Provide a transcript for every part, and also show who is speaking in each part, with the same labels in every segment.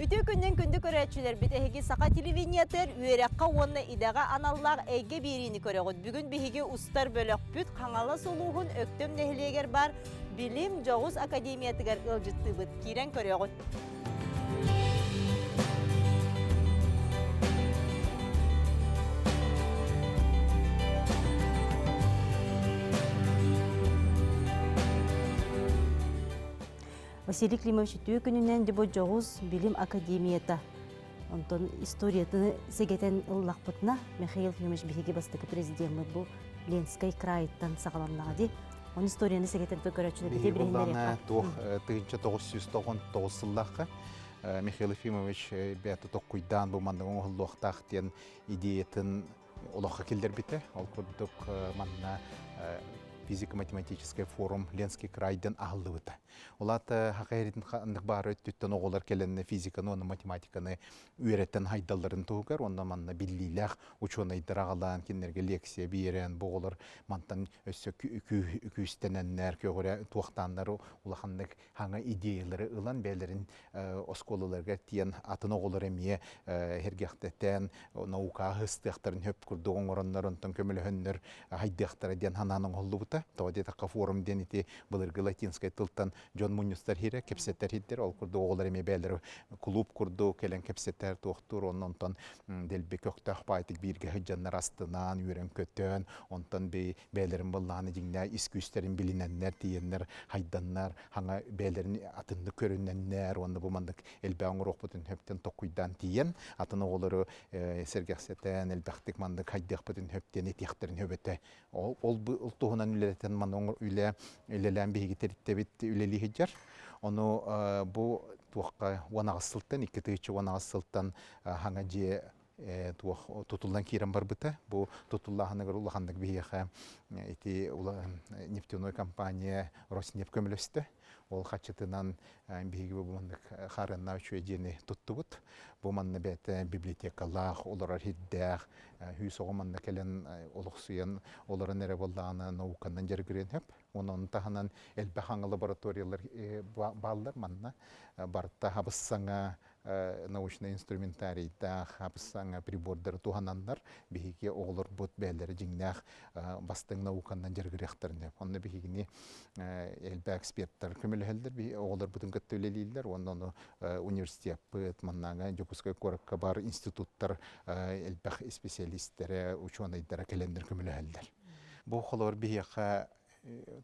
Speaker 1: Үтүө күннэн күндү көрөөччүлэрбит, эһиги саха телевидениетыгар үөрэххэ уонна идэҕэ аналлаах эйгэ биэриини көрөҕүт. Бүгүн биһиги устар бөлөхпүт Хаҥалас улууһун Өктөм нэһилиэгэр баар Билим дьоҕус академиятыгар ыалдьыттыыбыт. Киирэн көрүөҕүт. Василий Климович үтүө күнүнэн дьэ бу дьоҕус билим академията. Онтон историятын сэгэтэн ыллахпытына, Михаил Ефимович биһиги бастакы президеммит бу Ленскэй крайыттан саҕаланнаҕа дии. Оны историяны сэгэтэн көрөөччүлэрбити
Speaker 2: Биһиги буллаана
Speaker 1: билиһиннэриэххэ.
Speaker 2: туох 1999 сыллаахха Михаил Ефимович бэйэтэ токкуйдаан бу маннык оҥоһуллуохтаах диэн идеятын олоххо киллэрбитэ. Ол курдук манна физико-математическай форум Ленский крайдан аһыллыбыта. Ол аата хака эритин ханнык баары өттүттэн оҕолор кэлэннэ физиканы уонна математиканы үөрэтэн хайдалларын туһугар уонна манна биллиилээх учуонайдар аҕалаан кинилэргэ лекция биэрэн бу оҕолор мантан өссө күүстэнэннэр көҕүрэ туохтааннар улаханнык хаҥа идеялары ылан бэйэлэрин оскуолаларыгар тиийэн атын оҕолор эмиэ сэргэхтэтэн наука ыһыстыахтарын хөп курдук оҥороннор онтон көмөлөһөннөр хайдыахтара диэн санаан оҥоһуллубута. Тоҕо диэтэххэ форум диэн ити былыргы латинскай тылтан дьон мунньустар иһирэ, кэпсэтэр иһирдэр. Ол курдук оҕолор эмиэ бэйэлэрэ кулууп курдук кэлэн кэпсэтэр, туохтуур. Онно онтон дэлби көхтөөх баайтык бииргэ сылдьаннар астынаан, үөрэн-көтөн, онтон бэйэлэрин быллааны дьиҥнээх ис күүстэрин билинэннэр, тиийэннэр, хайданнар, хаҥа бэйэлэрин атыннык көрүнэннэр уонна бу маннык элбэх оҥоруохпутун сөптөн токкуйдаан тиийэн, атын оҕолору сэргэхсэтэн, элбэхтик маннык хайдыахпытын сөп диэн этиэхтэрин сөп этэ. Ол, ол, ол туһунан үлэлэтэн манна үлэ үлэлээн биһиги тэрилтэбит үлэлии сылдьар. Ону бу туохха 18 сылтан, 2018 сылтан хаҥа дьиэ туох тутуллан киирэн барбыта. Бу тутуллааһыныгар улаханнык биһиэхэ ити нефтяной компания Роснефть көмөлөстө. Ол хаччытынан биһиги бу маннык хаарыаннаах үчүгэй дьиэни туттубут. Бу манна бэйэтэ библиотекалаах, олорор сирдээх, сүүс оҕо манна кэлэн олохсуйан олорон эрэ буоллаҕына науканан дьарыгырыан сөп. Уонна ону таһынан элбэх аҥы лабораториялар бааллар манна. Барыта хабыс-саҥа научнай инструментарийдаах хабыс-саҥа прибордары туһананнар биһиги оҕолорбут бэйэлэрэ дьиҥнээх бастыҥ науканан дьарыгырыахтарын сөп. Онно биһигини элбэх эксперттар көмөлөһөллөр, биһи оҕолорбутун кытта үлэлииллэр уонна ону университеппыт, маннааҥы Дьокуускай куоракка баар институттар элбэх исписэлиистэрэ, учуонайдара кэлэннэр көмөлөһөллөр. Бу холобур биһиэхэ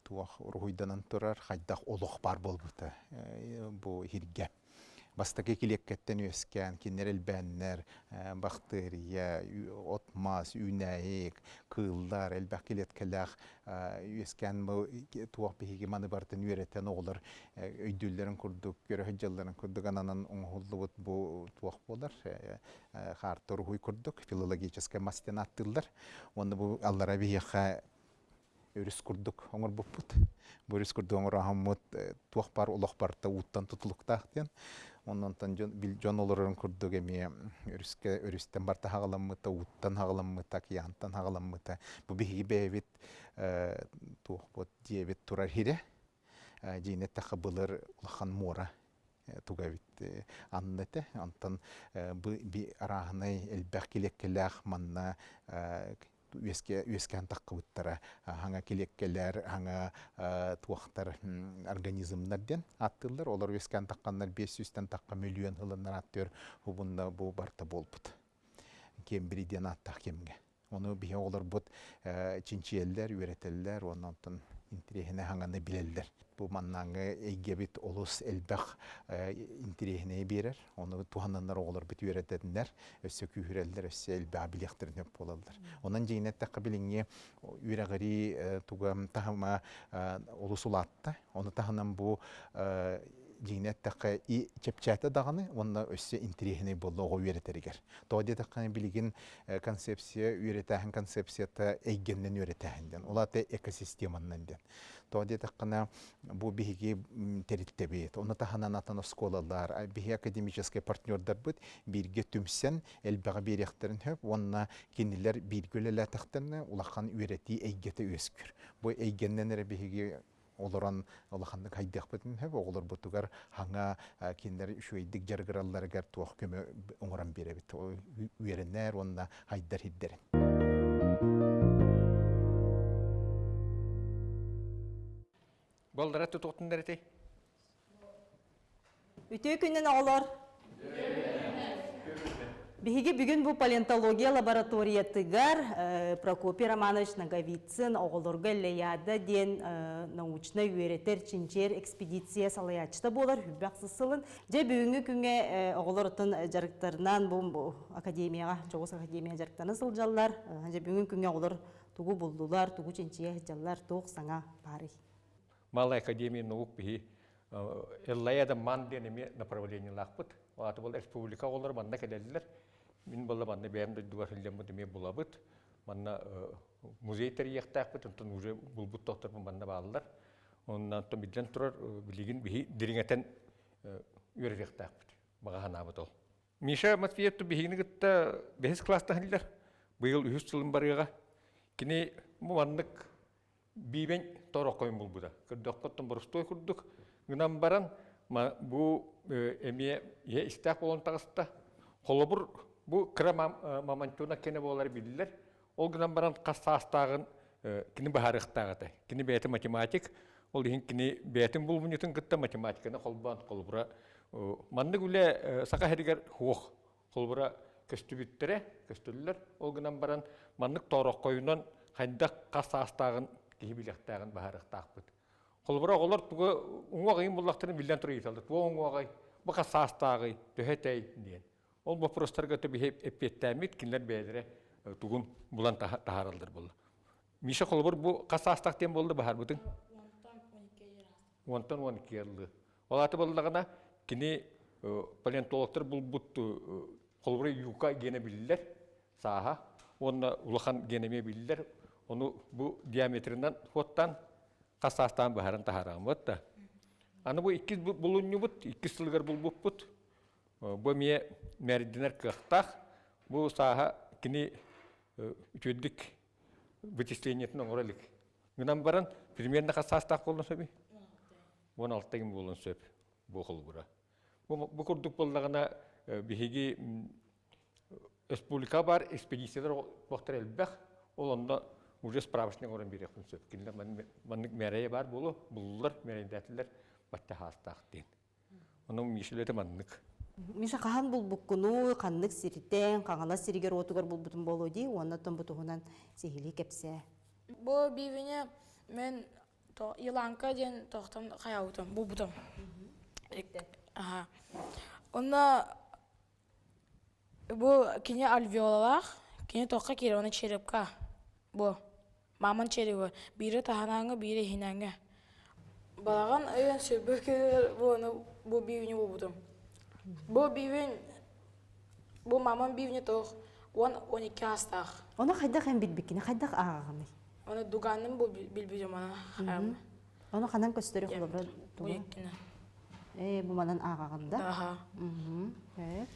Speaker 2: туох уруһуйданан турар, хайдах олох баар буолбута бу иһиргэ. Бастакы килиэккэттэн үөскээн, кинилэр элбээннэр, бактыарыйа, от-мас, үүнээйи, кыыллар, элбэх килиэткэлээх үөскээн бу туох биһиги маны барытын үөрэтэн оҕолор өйдүүллэрин курдук, көрө сылдьалларын курдук ананан оҥоһуллубут бу туох буолар, хаарты уруһуй курдук, филологическай мас диэн ааттыыллар. Уонна бу аллара биһиэхэ өрүс курдук оҥорбуппут. Бу өрүс курдук оҥороһоммут туох баар олох барыта ууттан тутулуктаах диэн. Оннонтон дьон, дьон олорорун курдук эмиэ өрүскэ өрүстэн барыта хаҕаламмыта, ууттан хаҕаламмыта, океантан хаҕаламмыта. Бу биһиги бэйэбит туохпут дьиэбит турар сирэ. Дьиэни эттэххэ былыр улахан муора туга эбит анна этэ. Онтон би арааһынай элбэх килиэккэлээх манна үөскээн таххыбыттара хаҥа килиэккэлэр, хаҥа туохтар организмнар диэн ааттыыллар. Олор үөскээн тахханнар 500-тэн тахха мөлүйүөн сылыннар ааттыыр хубунна бу барта буолбут. Кембрий диэн ааттаах кэмҥэ. Ону биһи оҕолорбут чинчийэллэр, үөрэтэллэр уонна онтон интириэһинэй хаҥаны билэллэр. Бу маннааҥы эйгэбит олус элбэх интириэһинэйи биэрэр. Ону туһананнар оҕолорбут үөрэтэннэр, өссө күүһүрэллэр, өссө элбэҕи билиэхтэрин сөп буолаллар. Онон дьиҥинэн эттэххэ билиҥҥи үөрэҕирии туга таһыма олус улаатта. Ону таһынан бу дьиҥинэн эттэххэ и чэпчээтэ даҕаны уонна өссө интириэһинэй буолла оҕо үөрэтэригэр. Тоҕо диэтэххинэ билигин концепция үөрэтээһин концепцията эйгэннэн үөрэтээһин диэн. Ол аата экосистеманнан диэн. Тоҕо диэтэххинэ, бу биһиги тэрилтэбит, ону таһынан атын оскуолалар, биһиги академическай партнердарбыт бииргэ түмсэн элбэҕи биэриэхтэрин сөп уонна кинилэр бииргэ үлэлээтэхтэринэ улахан үөрэтии эйгэтэ үөскүүр. Бу эйгэннэн эрэ биһиги олорон улаханнык хайдыахпытын сөп оҕолорбутугар хаҥа кинилэр үчүгэйдик дьарыгыралларыгар туох көмө оҥорон биэрэбит үөрэнэр уонна хайдар хирдэрин.
Speaker 3: Балдара тутуохтундар этэй?
Speaker 1: Үтүө күнүн оҕолор! Биһиги бүгүн бу палеонтология лабораториятыгар Прокопий Романович Ноговицын оҕолорго Эллэйаада диэн научнай үөрэтэр чинчийэр экспедиция салайааччыта буолар хүлбэх сылын. Дьэ бүгүҥҥү күҥҥэ оҕолор оттон дьарыктарынан бу академияҕа, дьоҕус академия дьарыктана сылдьаллар. Дьэ бүгүҥҥү күҥҥэ оҕолор тугу буллулар, тугу чинчийэ сылдьаллар, туох саҥа баарый?
Speaker 3: Малая академия наук биһи Эллайада ман диэн эмиэ направлениелаахпыт. Аата был республика оҕолоро манна кэлэллэр. Мин буолла манна бэйэм дойдубар сылдьаммыт эмиэ булабыт. Манна музей тэрийиэхтээхпит, онтон уже булбут тохторбун манна бааллар. Онон биллэн турар, билигин биһи дириҥэтэн үөрэтиэхтээхпит. Баҕа санаабыт ол. Миша Матвеев биһигини кытта бэһис класстан иһиллэр. Быйыл үһүс сылын барыаҕа. Кини бу маннык биибэн тороххойун булбута. Көрдөххө боростуой курдук гынан баран бу эмиэ ийэ истээх буолан таҕыста. Холобур, бу кыра мамонтенок кэнэ буолар биллэр. Ол гынан баран хас саастааҕын кини быһаарыахтаах этэ. Кини бэйэтэ математик, ол иһин кини бэйэтин булумньутун кытта математиканы холбоон холобура маннык үлэ саха сиригэр суох. Холобура көстүбүттэрэ, көстөллөр. Ол гынан баран маннык тоороххойунан хайдах хас саастааҕын киһи билиэхтээҕин быһаарыахтаахпыт. Холобура оҕолор тугу уҥуох ыйын буллахтарын биллэн турар ыйыталлар. Туох уҥуоҕай, бу хас саастааҕый, төһө этэй диэн. Ол боппуруостарга биһи эппиэттээммит, кинилэр бэйэлэрэ тугун булан таһаараллар буолла. Миша холобур бу хас саастаах диэн буолла баһарбытыҥ? Уонтан 12 ыллыы. Ол аата буоллаҕына кини палеонтологтар булбут холобура юка гена биллэр сааһа уонна улахан гена эмиэ биллэр. Ону бу диаметрынан хуоттаан хас саастаан быһааран таһаараҕын да. Аны бу иккис булунньубут, иккис сылыгар булбуппут. Бу эмиэ мээрдинэр кыахтаах. Бу сааһа кини үчүгэйдик вычислениетын оҥоро илик. Гынан баран, примерно хас саастаах буолуон сөбүй? 16 ким буолуон сөп бу холобура. Бу, бу курдук буоллаҕына биһиги республика бар экспедициялар туохтар элбэх, ол онно уже справочник оҥорон биэриэхпин сөп. Кинилэр маннык мээрэйэ баар буолуо, буллулар, мээрэйдээтилэр, бачча хаастаах диэн. Онон Миша үлэтэ маннык.
Speaker 1: Миша хаһан булбуккунуй, ханнык сиртэн, Хаҥалас сиригэр-уотугар булбутум буолуо дии, уонна оттон бу туһунан сиһилии кэпсээ.
Speaker 4: Бу бивине мен Еланка диэн тохтон хайаабытым, булбутум. Аха. Онно бу кини альвеолалаах, кини тохха киирэр, оны черепка. Бу Мааман черегэ биирэ таһынааҥҥы, биирэ иһинээҥҥи. Балаҕан ыйын сүүрбэ күнүгэр бу ону бу биибини булбутум. Бу биибин бу маамам биибини туох 10-12 аастаах.
Speaker 1: Ону хайдах эн билбиккини хайдах ааҕаҕыный?
Speaker 4: Ону дугаанным бу билбитим аны хайам.
Speaker 1: Ону ханан көстөрү холобура
Speaker 4: Бу иккини.
Speaker 1: Ээ бу манан ааҕаҕын да?
Speaker 4: Аха.
Speaker 1: Ээ.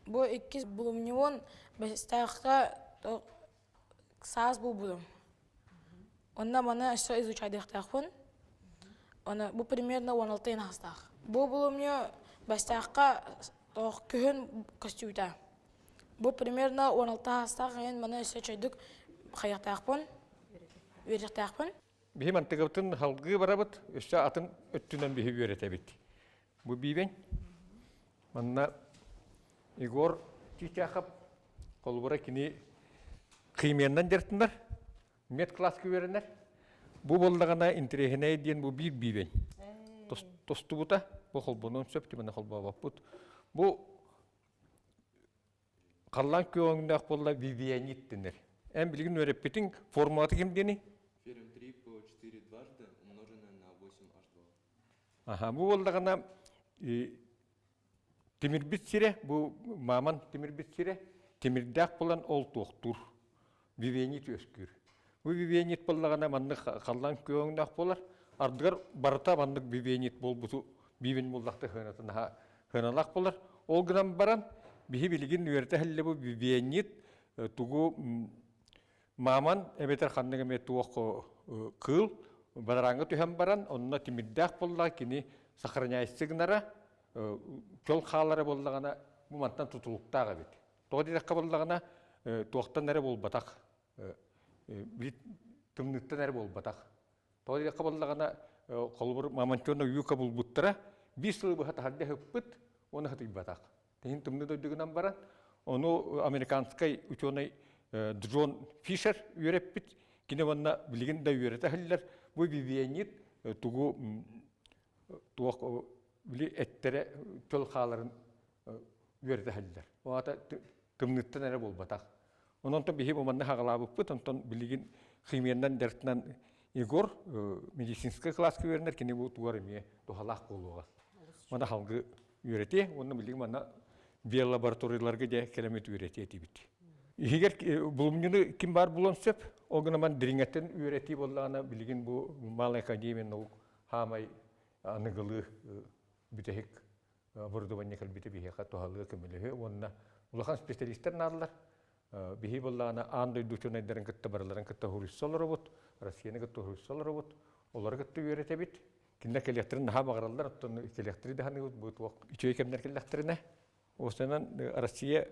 Speaker 4: Бу иккис булумньубун бэстээххэ саас булбутум. Онно маны өссө изучайдыахтаахпын. Оны бу примерно 16 ыйын аастаах. Бу булумньу Бастаахха тоох күһүн көстүүтэ. Бу примерно 16 аастаах ыйын маны өссө чөйдүк хайыахтаахпын, үөрэхтээхпин.
Speaker 3: Биһи мантыгыбытын халгыы барабыт, өссө атын өттүнэн биһи үөрэтэбит. Бу биибэн. Манна Егор Чичахов холобура кини химиянан дьарыктанар, мед-класска үөрэнэр. Бу буоллаҕына интэриэһинэй диэн бу биир биибэн. Тостубута, бу холбонуон сөп, тиманы холбообоппут. Бу халлаан күөҕүҥнээх буолла вивианит дэнэр. Эн билигин үөрэппитиҥ формулата ким диэний?
Speaker 5: Ферм 3 по 4 дважды умноженное на 8 H2.
Speaker 3: Аха, бу буоллаҕына тимирбит сирэ, бу мааман тимирбит сирэ, тимирдээх буолан ол туохтуур. Вивенит үөскүүр. Бу вивенит буоллаҕына маннык халлаан күөҥнөөх буолар. Ардыгар барыта маннык вивенит буолбуту бивин буллахта хыанатын хыаналаах буолар. Ол гынан баран биһи билигин үөрэтэ иһиллэ бу вивенит тугу мааман эбэтэр ханнык эмэ туох кыыл. Бадарааҥҥа түһэн баран, онно тимирдээх буоллаҕа кини сохраняйсы гынара, чол хаалара буоллаҕына, бу мантан тутулуктаах эбит. Тоҕо диэтэххэ буоллаҕына, туохтан эрэ буолбатах, тымныыттан эрэ буолбатах. Тоҕо диэтэххэ буоллаҕына, холобур, Мамонтёна Юка булбуттара, биир сылы быһа таһырдьа ыһыппыт, уонна хатыйбатах. Тиһин тымныы дойдугунан баран, ону американскай ученый Джон Фишер үөрэппит. Кини уонна билигин да үөрэтэ иһиллэр. Бу вивианит тугу туох били эттэрэ чөл хааларын үөрэтэ иһиллэр. Ол аата тымныыттан эрэ буолбатах. Онон биһи бу манна хаҕалаабыппыт, онтон билигин химиянан дьарыктанан Егор медицинскэй кылааска үөрэнэр, кини бу тугар эмиэ туһалаах буолуоҕа. Мана халгы үөрэтиэ, уонна билигин манна биолабораторияларга дьэ кэлэммит үөрэтиэ этибит. Иһигэр булумньуну ким баар булуон сөп, ол гынан дириҥэттэн үөрэтии буоллаҕына билигин бу Малая академия наук хаамай аныгылыы бүтэһик оборудование кэлбитэ биһиэхэ туһалыа көмөлөһүө уонна улахан специалистар наадалар. Биһи буоллаҕына аан дойду учуонайдарын кытта барыларын кытта суруйса олоробут, Россияны кытта суруйса олоробут, олору кытта үөрэтэбит. Кинилэр кэлиэхтэрин наһаа баҕараллар, оттон кэлиэхтэри даһаныыбыт бу туох үчүгэй кэмнэр кэллэхтэринэ. Уопсайынан Россия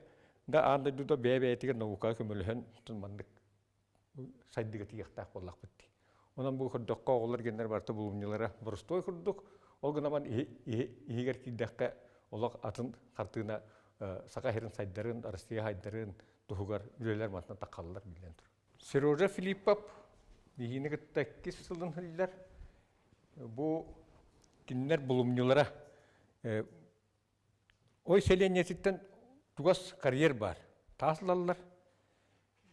Speaker 3: да аан дойдута бэйэ-бэйэтигэр наукаҕа көмөлөһөн маннык сайдыыга тиийиэхтээх буоллахпыт дии. Онон бу көрдөххө оҕолор геннэр барыта булумньулара боростуой курдук, ол гынан иһигэр киирдэххэ олох атын хартыына саха сирин сайдарын, Россия сайдарын туһугар үлэлэр мантан таххаллар биллэн турар. Сережа Филиппов биһиини кытта иккис сылын сылдьар. Бу кинилэр булумньулара Ой сэлиэнньэтиттэн чугас карьер баар. Таас ылаллар.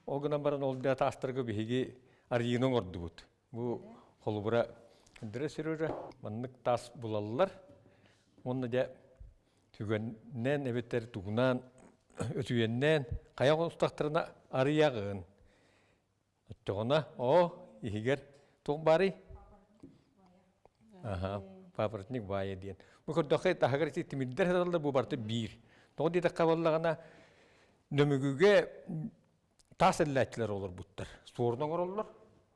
Speaker 3: Ол гынан баран ол да таастарга биһиги арыйыыны оҥордубут. Бу холобура Андре Сережа маннык таас булаллар. Уонна дьэ түгэннээн эбэтэр тугунаан өтүйэннээн хайа оҥостохторуна арыйаҕын. Оччоҕуна оо иһигэр туох баарый? Аха, папоротник баайа диэн. Бу көрдөххө таһыгар ити тимирдэр сыталлар бу барыта биир. Тоҕо диэтэххэ буоллаҕына нөмүгүгэ таас эллээччилэр олорбуттар. Суорун оҥороллор.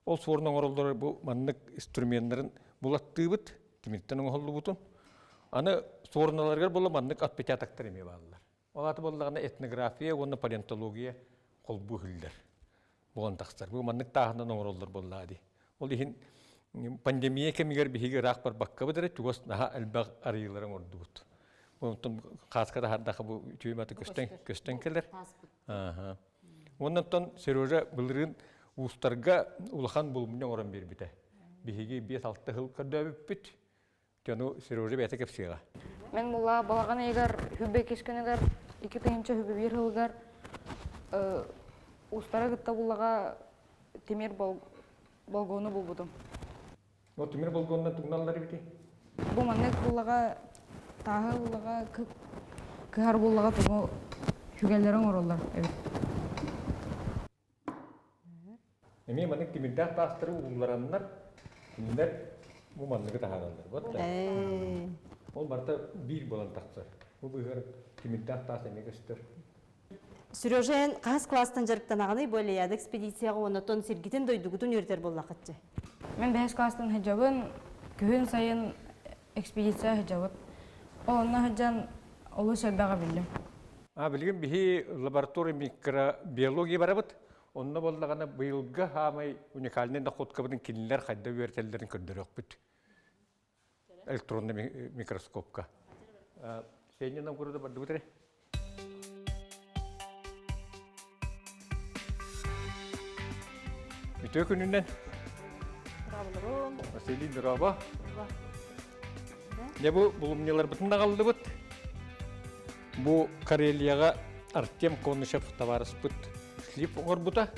Speaker 3: Ол суорун оҥороллор бу маннык инструменнарын булаттыыбыт, тимиртэн оҥоһуллубутун. Аны суоруналарыгар буола маннык отпечатоктар эмиэ бааллар. Ол аата буоллаҕына этнография уонна палеонтология холбуу иһиллэр буолан тахсар. Бу маннык тааһынан оҥороллор буоллаҕа дии. Ол иһин пандемия кэмигэр биһиги ыраах барбаккабыт эрэ чугас наһаа элбэх арыйыылары оҥордубут. Онтон хааска таһаардаха бу үчүгэй маты көстөн, көстөн кэлэр. Ааха. Уонна оттон Сережа былырыын уустарга улахан булумньу оҥорон биэрбитэ. Биһиги 5-6 сыл көрдөөбүппүт. Дьону Сережа бэйэтэ кэпсиэҕэ.
Speaker 4: Мин була балаҕан ыйыгар хүбэ иккис күнүгэр 2001 сылыгар устара кытта буллаҕа тимир болгону булбутум.
Speaker 3: Ол тимир болгонунан тугуналлар эбитий?
Speaker 4: Бу маннык буллаҕа тааһы буллаҕа кыһар буллаҕа тугу хүгэллэри оҥороллор эбит.
Speaker 3: Эмиэ маннык тимирдээх таастары ууллараннар, кинилэр бу манныгы таһаараллар. Вот да. Ол барыта биир буолан тахсар. Бу быыһыгар тимирдээх таас эмиэ көстөр.
Speaker 1: Сережа, эн хаһыс класстан дьарыктанаҕыный бу Элэйээдэ экспедицияҕа уонна оттон сиргитин дойдугутун үөрэтэр буоллаххытчы?
Speaker 4: Мин бэһис класстан сылдьабын, күһүн сайын экспедиция сылдьабыт. Ол онно сылдьан олус элбэҕи биллим.
Speaker 3: А билигин биһи лаборатория микробиология барабыт. Онно буоллаҕына быйылгы хаамай уникальнай находкабытын кинилэр хайда үөрэтэллэрин көрдөрүөхпүт. Электронный микроскопка. Сеня Новгорода бардыбыт эрэ. Үтүө күнүнэн. Василий Дороба. Дьэ бу булумньуларбытын аҕаллыбыт. Бу Карелияҕа Артем Конышев табаарыспыт шлип оҥорбута.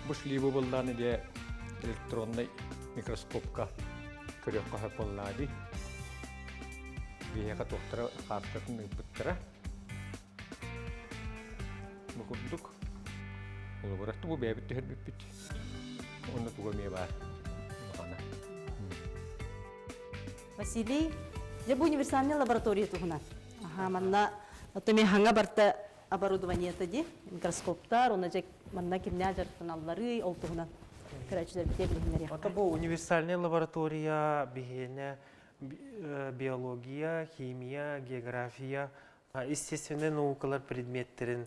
Speaker 3: Бу шлибы буллаан дьэ электроннай микроскопка көрүөххэ сөп буоллаа дии. Биһиэхэ туохтара хаартатын ыыппыттара. Бу курдук. Холобура, бу бэйэбит түһэрбиппит. Онно туга эмиэ баар. Улахана.
Speaker 1: Василий, дьэ бу универсальный лаборатория туһунан. Аха, манна оттон мен хаҥа барта оборудованиета ди, микроскоптар, онно дьэ манна кимнээх дьарыктаналларый, ол туһунан. Көрөөччүлэрбитигэр билиһиннэриэххэ.
Speaker 6: Ото бу универсальная лаборатория биһиэнэ биология, химия, география, естественнэй наукалар предметтерин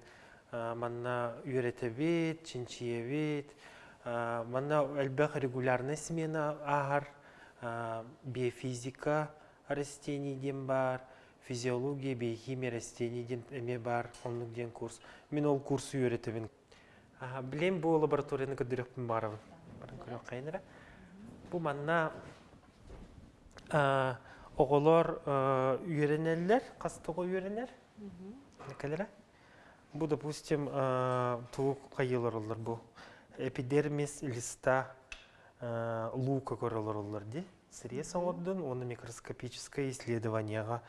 Speaker 6: манна үөрэтэбит, чинчийэбит. Манна элбэх регулярная смена ааһар биофизика растений диэн баар, физиология, биохимия растений диэн эмиэ баар, оннук диэн курс. Мин ол курсу үөрэтэбин. Билем бу лабораторияны көрдөрүөхпүн баҕарабын. Баран көрүөххэйин эрэ. Бу манна оҕолор үөрэнэллэр, хас тоҕо үөрэнэр? Кэлэрэ. Бу, допустим, тугу хайыылар олор бу? Эпидермис листа лука көрөлөр олор ди. Срез оҥордун уонна микроскопическое исследованиеҕа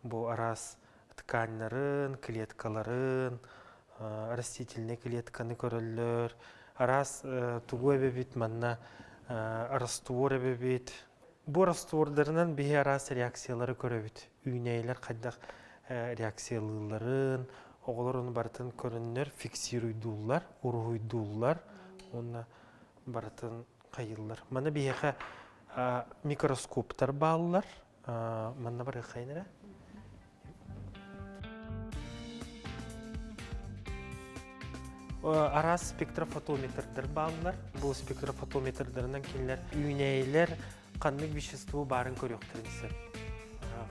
Speaker 6: бу араас тканьнарын, клеткаларын, растительнай клетканы көрөллөр. Араас тугу эбэбит манна раствор эбэбит. Бу раствордарынан биһи араас реакциялары көрөбүт. Үүнээйилэр хайдах реакциялыылларын, оҕолор ону барытын көрөннөр фиксируйдууллар, уруһуйдууллар уонна барытын хайыыллар. Манна биһиэхэ микроскоптар бааллар. Манна барыаххайын эрэ. Араас спектрофотометрдар бааллар. Бу спектрофотометрдарынан кинилэр үүнээйилэр ханнык вещество баарын көрүөхтэрин сөп.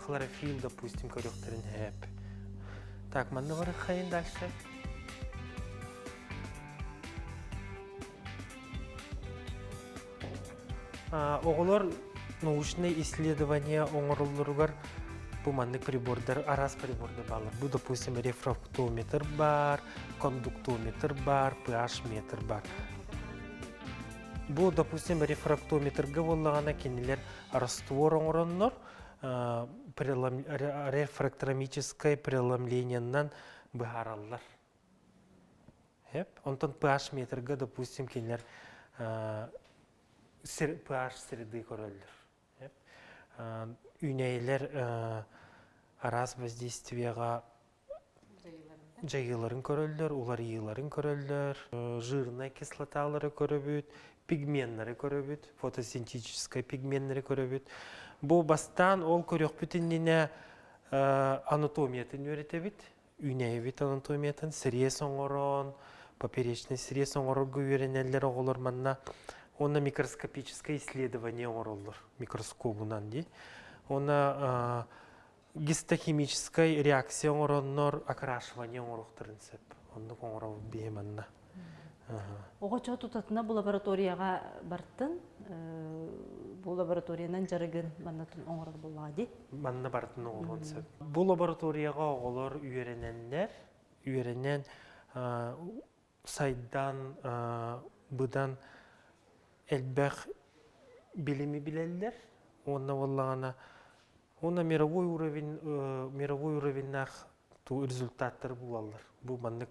Speaker 6: Хлорофилл, допустим, көрүөхтэрин сөп. Так, манна барыаххайын дальше. Оҕолор научнай исследование оҥороллоругар бу маннык прибордар, араас прибордар бааллар. Бу, допустим, рефрактометр баар, кондуктометр баар, pH-метр баар. Бу, допустим, рефрактометрга буоллаҕына кинилэр раствор оҥороннор рефрактромическое преломлениеннан быһаараллар. Онтон pH метрга, допустим, кинилэр pH среды көрөллөр. Үүнээйилэр араас воздействиеҕа дьайыыларын көрөллөр, уларыйыыларын көрөллөр, жирнай кислоталары көрөбүт, пигменнары көрөбүт, фотосинтетическай пигменнэри көрөбүт. Бу бастаан ол көрүөхпүт иннинэ анатомиятын үөрэтэбит, үүнээйибит анатомиятын срез оҥорон, поперечный срез оҥорорго үөрэнэллэр оҕолор манна. Уонна микроскопическое исследование оҥороллор микроскобунан дии. Уонна гистохимическай реакция оҥороннор окрашивание оҥоруохтарын сөп. Оннук оҥоробут биһи манна.
Speaker 1: Оҕо чоо тутатына бу лабораторияҕа бартын, бу лабораториянан дьарыгын маннатын оҥорор буоллаҕа дии.
Speaker 6: Манна барытын оҥоруон сөп. Бу лабораторияҕа оҕолор үөрэнэннэр, үөрэнэн сайдан, быдан элбэх билими билэллэр. Уонна буоллаҕына, уонна мировой уровень, мировой уровеннаах ту результаттары булаллар. Бу маннык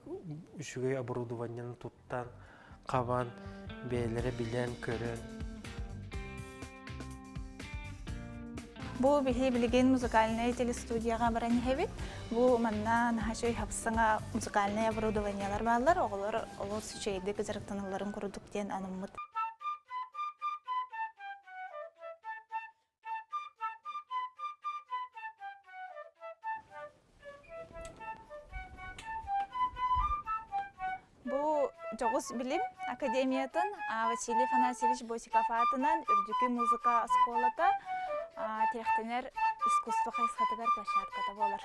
Speaker 6: үчүгэй оборудованиены туттан, хабан, бэйэлэрэ билэн, көрөн.
Speaker 7: Бу биһи билигин музыкальнай телестудияҕа баран иһэбит. Бу манна наһаа үчүгэй хапсаҥа музыкальнай оборудованиелар бааллар. Оҕолор олус үчүгэйдик дьарыктаналларын курдук диэн анаммыт. Бу дьоҕус билим академиятын Василий Афанасьевич Босиков аатынан Үрдүкү музыка оскуолата тирэхтэнэр искусство хайысхатыгар площадката буолар.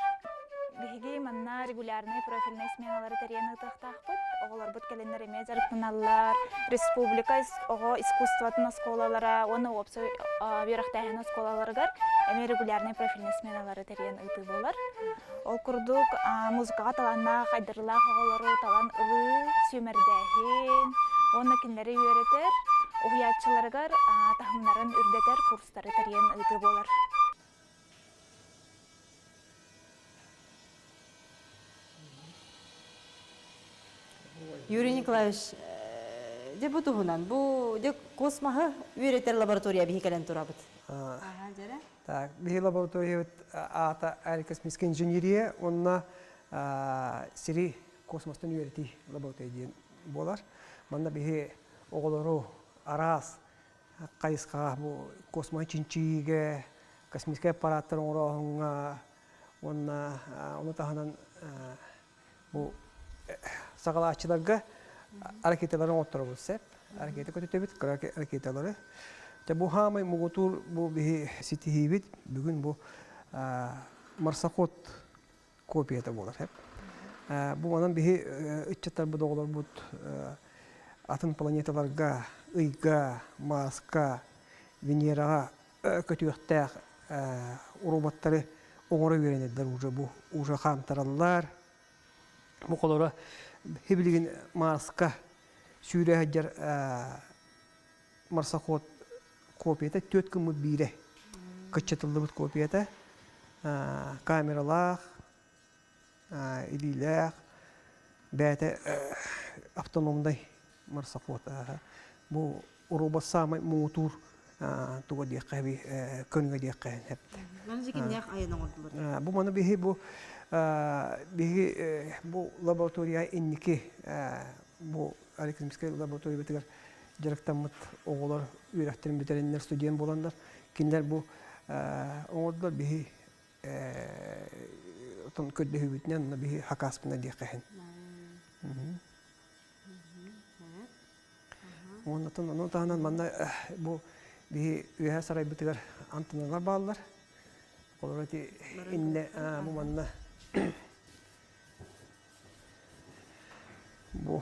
Speaker 7: Биһиги манна регулярнай профильнай сменалары тэрийэн ыытыахтаахпыт. Оҕолорбут кэлэннэр эмиэ дьарыктаналлар. Республика оҕо искусствотын оскуолалара уонна уопсай үөрэхтээһин оскуолаларыгар эмиэ регулярнай профильнай сменалары тэрийэн ыытыы буолар. Ол курдук музыкаҕа талааннаах, айдарыылаах оҕолору талан ылыы, сүүмэрдээһин уонна кинилэри үөрэтэр, уһуйааччыларыгар таһымнарын үрдэтэр курстары тэрийэн ыытыы буолар.
Speaker 1: Юрий Николаевич, дьэ бу туһунан, бу дьэ космоһы үөрэтэр лаборатория биһи кэлэн турабыт.
Speaker 8: Так, биһи лабораториябыт аата аэрокосмическая инженерия уонна сири космостан үөрэтии лаборатория диэн буолар. Манна биһи оҕолору араас хайысхаҕа бу космоһы чинчийиигэ, космическай аппараттары оҥорооһуҥҥа уонна ону таһынан бу саҕалааччыларга ракеталары оҥотторобут сөп. Ракета көтүтөбүт, кыра ракеталары. Дьэ бу хаамай муҥутуур бу биһи ситиһиибит бүгүн бу марсоход копията буолар. Бу манан биһи ыччаттарбыт оҕолорбут атын планеталарга, ыйга, Марска, Венераҕа көтүөхтээх роботтары оҥоро үөрэнэллэр уже бу уже хаамтараллар. Бу холоро билигин Марска сүүрэ сылдьар марсоход копията түөрт гыммыт биирэ кыччатыллыбыт копията камералаах, илиилээх, бэйэтэ автономнай марсоход. Бу робот саамай муҥутуур туга диэххэ эби көнүгэ диэххэ эптэ.
Speaker 1: Маны дьикиннээх айан оҥордулар.
Speaker 8: Бу маны биһи бу биһи бу лаборатория инники бу Александровскай лабораториябытыгар дьарыктаммыт оҕолор үөрэхтэрин бүтэрэннэр студент буоланнар кинилэр бу оҥордулар биһи отон көрдөһүүбүтүнэн онно биһи хакааспына диэххэ иһин. Уонна ону таһынан манна бу биһи үөһэ сарайбытыгар антенналар бааллар. Олор ити иннэ бу манна Бу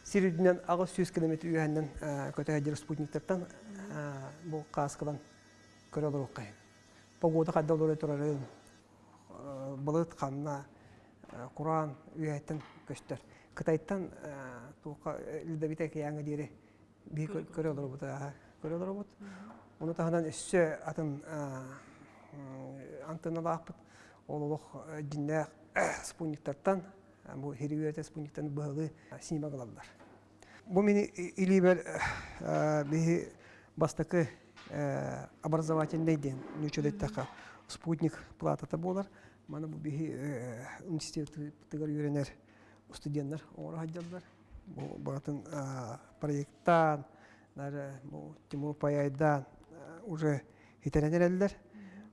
Speaker 8: сир үрдүнэн 800 километр үөһэннэн көтө сылдьар спутниктартан бу кааскалан көрө олоруохха иһин. Погода хайда олоро турарын, былыт ханна, кураан үөһэттэн көстөр. Кытайтан туохха Ледовитый океаҥҥа диэри биһи көрө олоробут көрө олоробут. Ону таһынан өссө атын антенналаахпыт. Ол олох дьиннээх спутниктартан бу хири спутниктан быһылы снимок ылаллар. Бу мини илиибэр биһи бастакы образовательный диэн нүүчөлөттөхө спутник платата буолар. Маны бу биһи университетыгар үөрэнэр студенттар оҥоро сылдьаллар. Бу барытын проекттаан, даже бу Тимур Паяйдаан уже хитэрэн эрэллэр.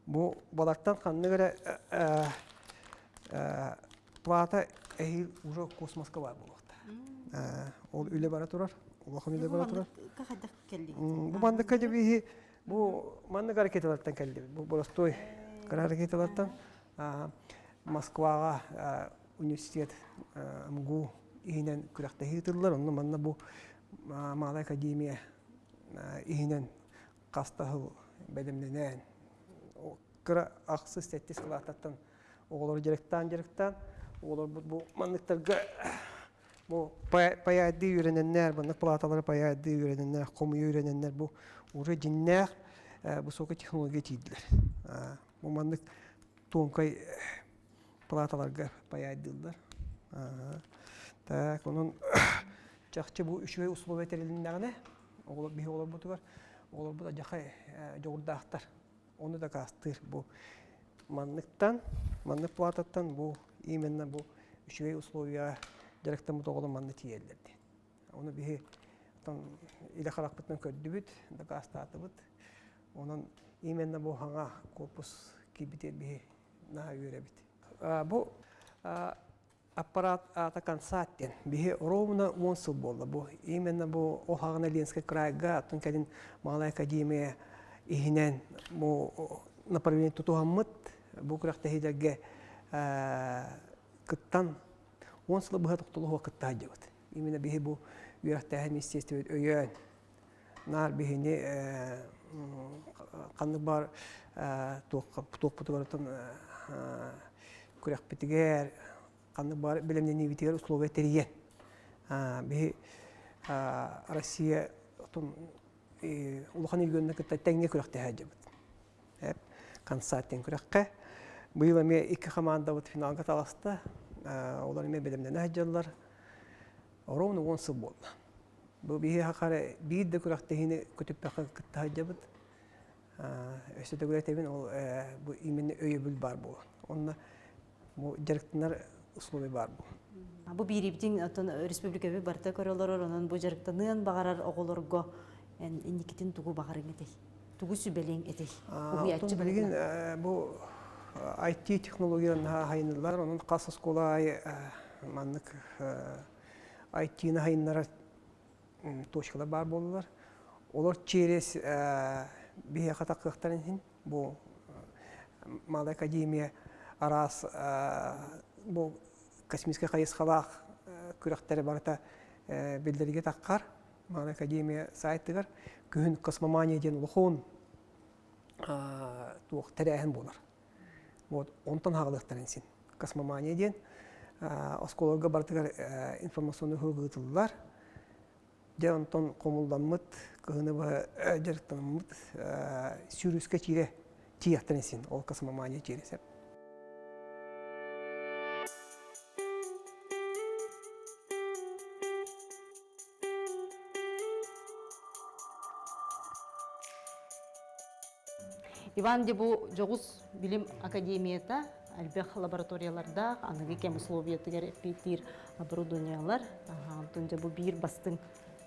Speaker 8: Бу балартан ханнык эрэ плата эһиил уже космоска баар буолуохтаах. Ол үлэ бара турар, улахан үлэ бара турар. Бу мандыкка дьэбиһи бу маннык ракеталартан кэллибит. Бу боростуой кыра ракеталартан Москваҕа университет МГУ иһинэн күрэхтэһии ыытыллар. Онно манна бу Малая академия иһинэн хас да сыл бэлэмнэнэн кыра ахсыс сэттис кылаастартан оҕолору дьарыктаан-дьарыктаан оҕолорбут бу манныктарга бу паяйдыы үөрэнэннэр, маннык палаталары паяйдыы үөрэнэннэр, хомуйа үөрэнэннэр бу уже дьиннээх высокой технология тиийдилэр. Бу маннык тонкай палаталарга паяйдыыллар. Так, онон чахчы бу үчүгэй условия тэрилиннэҕинэ, оҕолор биһи оҕолорбутугар оҕолорбут адьахай дьоҕурдаахтар. Ону дакаастыыр бу манныктан, маннык плататтан бу именно бу үчүгэй условияҕа дьарыктаммыт оҕолор манна тиийэллэр диэн. Ону биһи илэ харахпытынан көрдүбүт, дакаастаатыбыт. Онон именно бу хаҥа корпус киирбитигэр биһи наһаа үөрэбит. Бу аппарат аата Консат диэн. Биһи ровно 10 сыл буолла бу. Именно бу ол хаҕына Ленскэй крайга, оттон кэлин Малая академия иһинэн бу направление тутуһаммыт бу күрэхтэһиилэргэ кыттан 10 сылы быһа тохтолуһуга кытта сылдьабыт. Именно биһи бу үөрэхтээһин министерствобыт өйөөн наар биһини ханнык баар туохпутугар күрэхпитигэр ханнык баар бэлэмнэниибитигэр условия тэрийэн биһи Россия улахан регионна кытта тэҥҥэ күрэхтэһэ сылдьабыт. Консалтинг күрэххэ. Быйыл эмиэ икки хамаандабыт финалга таҕыста. Олор эмиэ бэлэмнэнэ сылдьаллар. Ровно 10 сыл буолла. Бу биһиэхэ хара биир да күрэхтэһиини көтүппэккэ кытта сылдьабыт. Өссө төгүл этэбин, ол бу именно өйөбүл баар буолан. Онно бу дьарыктанар условия баар бу.
Speaker 1: Бу биирибитин оттон республикабыт барыта көрө олорор, онон бу дьарыктаныан баҕарар оҕолорго эн инникитин тугу баҕарыҥ этэй? Тугу сүбэлиэҥ этэй?
Speaker 8: Уһуйааччы билигин бу IT технологиялар наһаа хайыныллар, онон хас оскуола аайы маннык IT-ны хайыннарар точкалар баар буоллулар. Олор через биһиэхэ такыахтарын иһин бу Малая Академия араас бу космическай хайысхалаах күрэхтэри барыта биллэригэ таххар. Малая Академия сайтыгар күһүн космомания диэн улахан туох тэрээһин буолар. Вот онтон хаалыахтарын син. Космомания диэн оскуолаларга барытыгар информационный уһук ыытыллар. Дьэ онтон хомулламмыт, кыһыны быһа дьарыктанаммыт сүүрүскэ чиирэ тиийэхтэрин син ол космомания чиирэ
Speaker 1: Иван Дебу дьоҕус билим академията элбэх лабораториялардаах, аныгы кэм условиятыгар эппиэттиир оборудованиелар. Онтон дьэ бу биир бастыҥ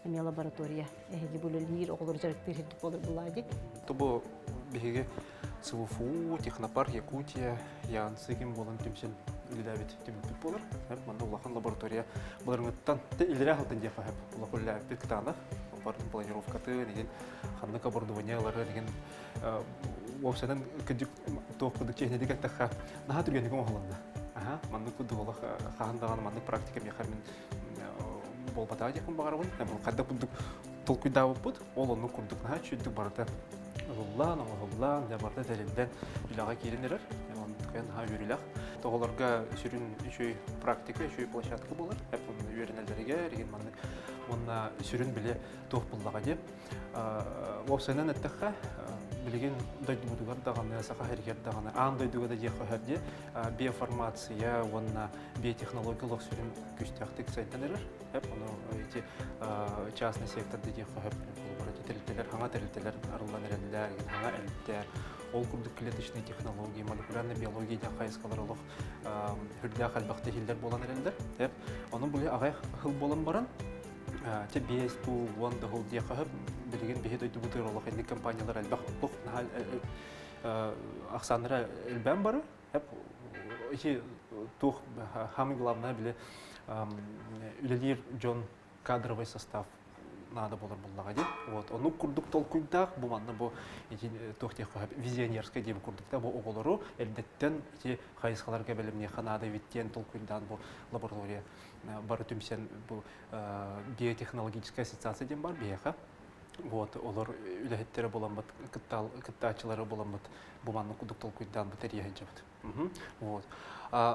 Speaker 1: эмиэ лаборатория. Эһиги бу үлэлиир, оҕолору дьарыктыыр сирдик буолар булаа дии.
Speaker 5: Бу биһиги СВФУ, Технопарк Якутия, Янцы ким буолан түмсэн үлэлээбит түмүкпүт буолар. Манна улахан лаборатория былырыҥҥыттан илэрээ сылтан диэххэ сөп. Улахан үлэлээбиппит кытаанах. Барын планировкатын, игин ханнык оборудование ылары, игин уопсайынан кырдьык туох курдук чиэһинэйдик эттэххэ, наһаа түргэнник оҥоһулунна. Аха, маннык курдук олох хаһан даҕаны маннык практика миэхэ мин буолбатаҕа диэхпин баҕарабын. Хайдах курдук толкуйдаабыппыт, ол оннук курдук наһаа үчүгдүк барыта ылыллан, оҥоһуллан, дьэ барыта тэриллэн үлэҕэ киирэн эрэр. Онтукайан наһаа үөрүүлээх. Оҕолорго сүрүн үчүгэй практика, үчүгэй площадка буолар. Үөрэнэллэригэр, игин маннык уонна сүрүн били туох буллаҕа диэн. Уопсайынан эттэххэ, билигин дойдубутугар даҕаны, Саха сиригэр даҕаны, аан дойдуга да диэххэ сөп дии, биоформация уонна биотехнология олох сүрүн күүстээхтик сайдан эрэр. Ону ити частный сектор да диэххэ сөп. Тэрилтэлэр, хаҥа тэрилтэлэр арыллан эрэллэр, хаҥа эмтэр. Ол курдук клеточные технологии, молекулярная биология диэн хайысхалар олох үрдээх элбэх тиһиллэр буолан эрэллэр. Ону били аҕай хыл буолан баран, Чэ биэс туу, уон да хыл диэххэ сөп. Билигин биһи дойдубутугар олох инник компаниялар элбэх олох наһаа ахсааннара элбээн бары. Ити туох самый главное били үлэлиир дьон кадровый состав наада буолар буоллаҕа дии. Вот ону курдук толкуйдаах бу манна бу ити туох диэххэ сөп визионерскай диэбит курдук да бу оҕолору эрдэттэн ити хайысхаларга бэлэмниэххэ наада эбит диэн толкуйдаан бу лаборатория бары түмсэн бу биотехнологическая ассоциация диэн бар биһиэхэ. Вот олор үлэһиттэрэ буламмыт, кыттааччылары буламмыт бу маннык курдук толкуйдаан бу тэрийэ сылдьабыт. Вот.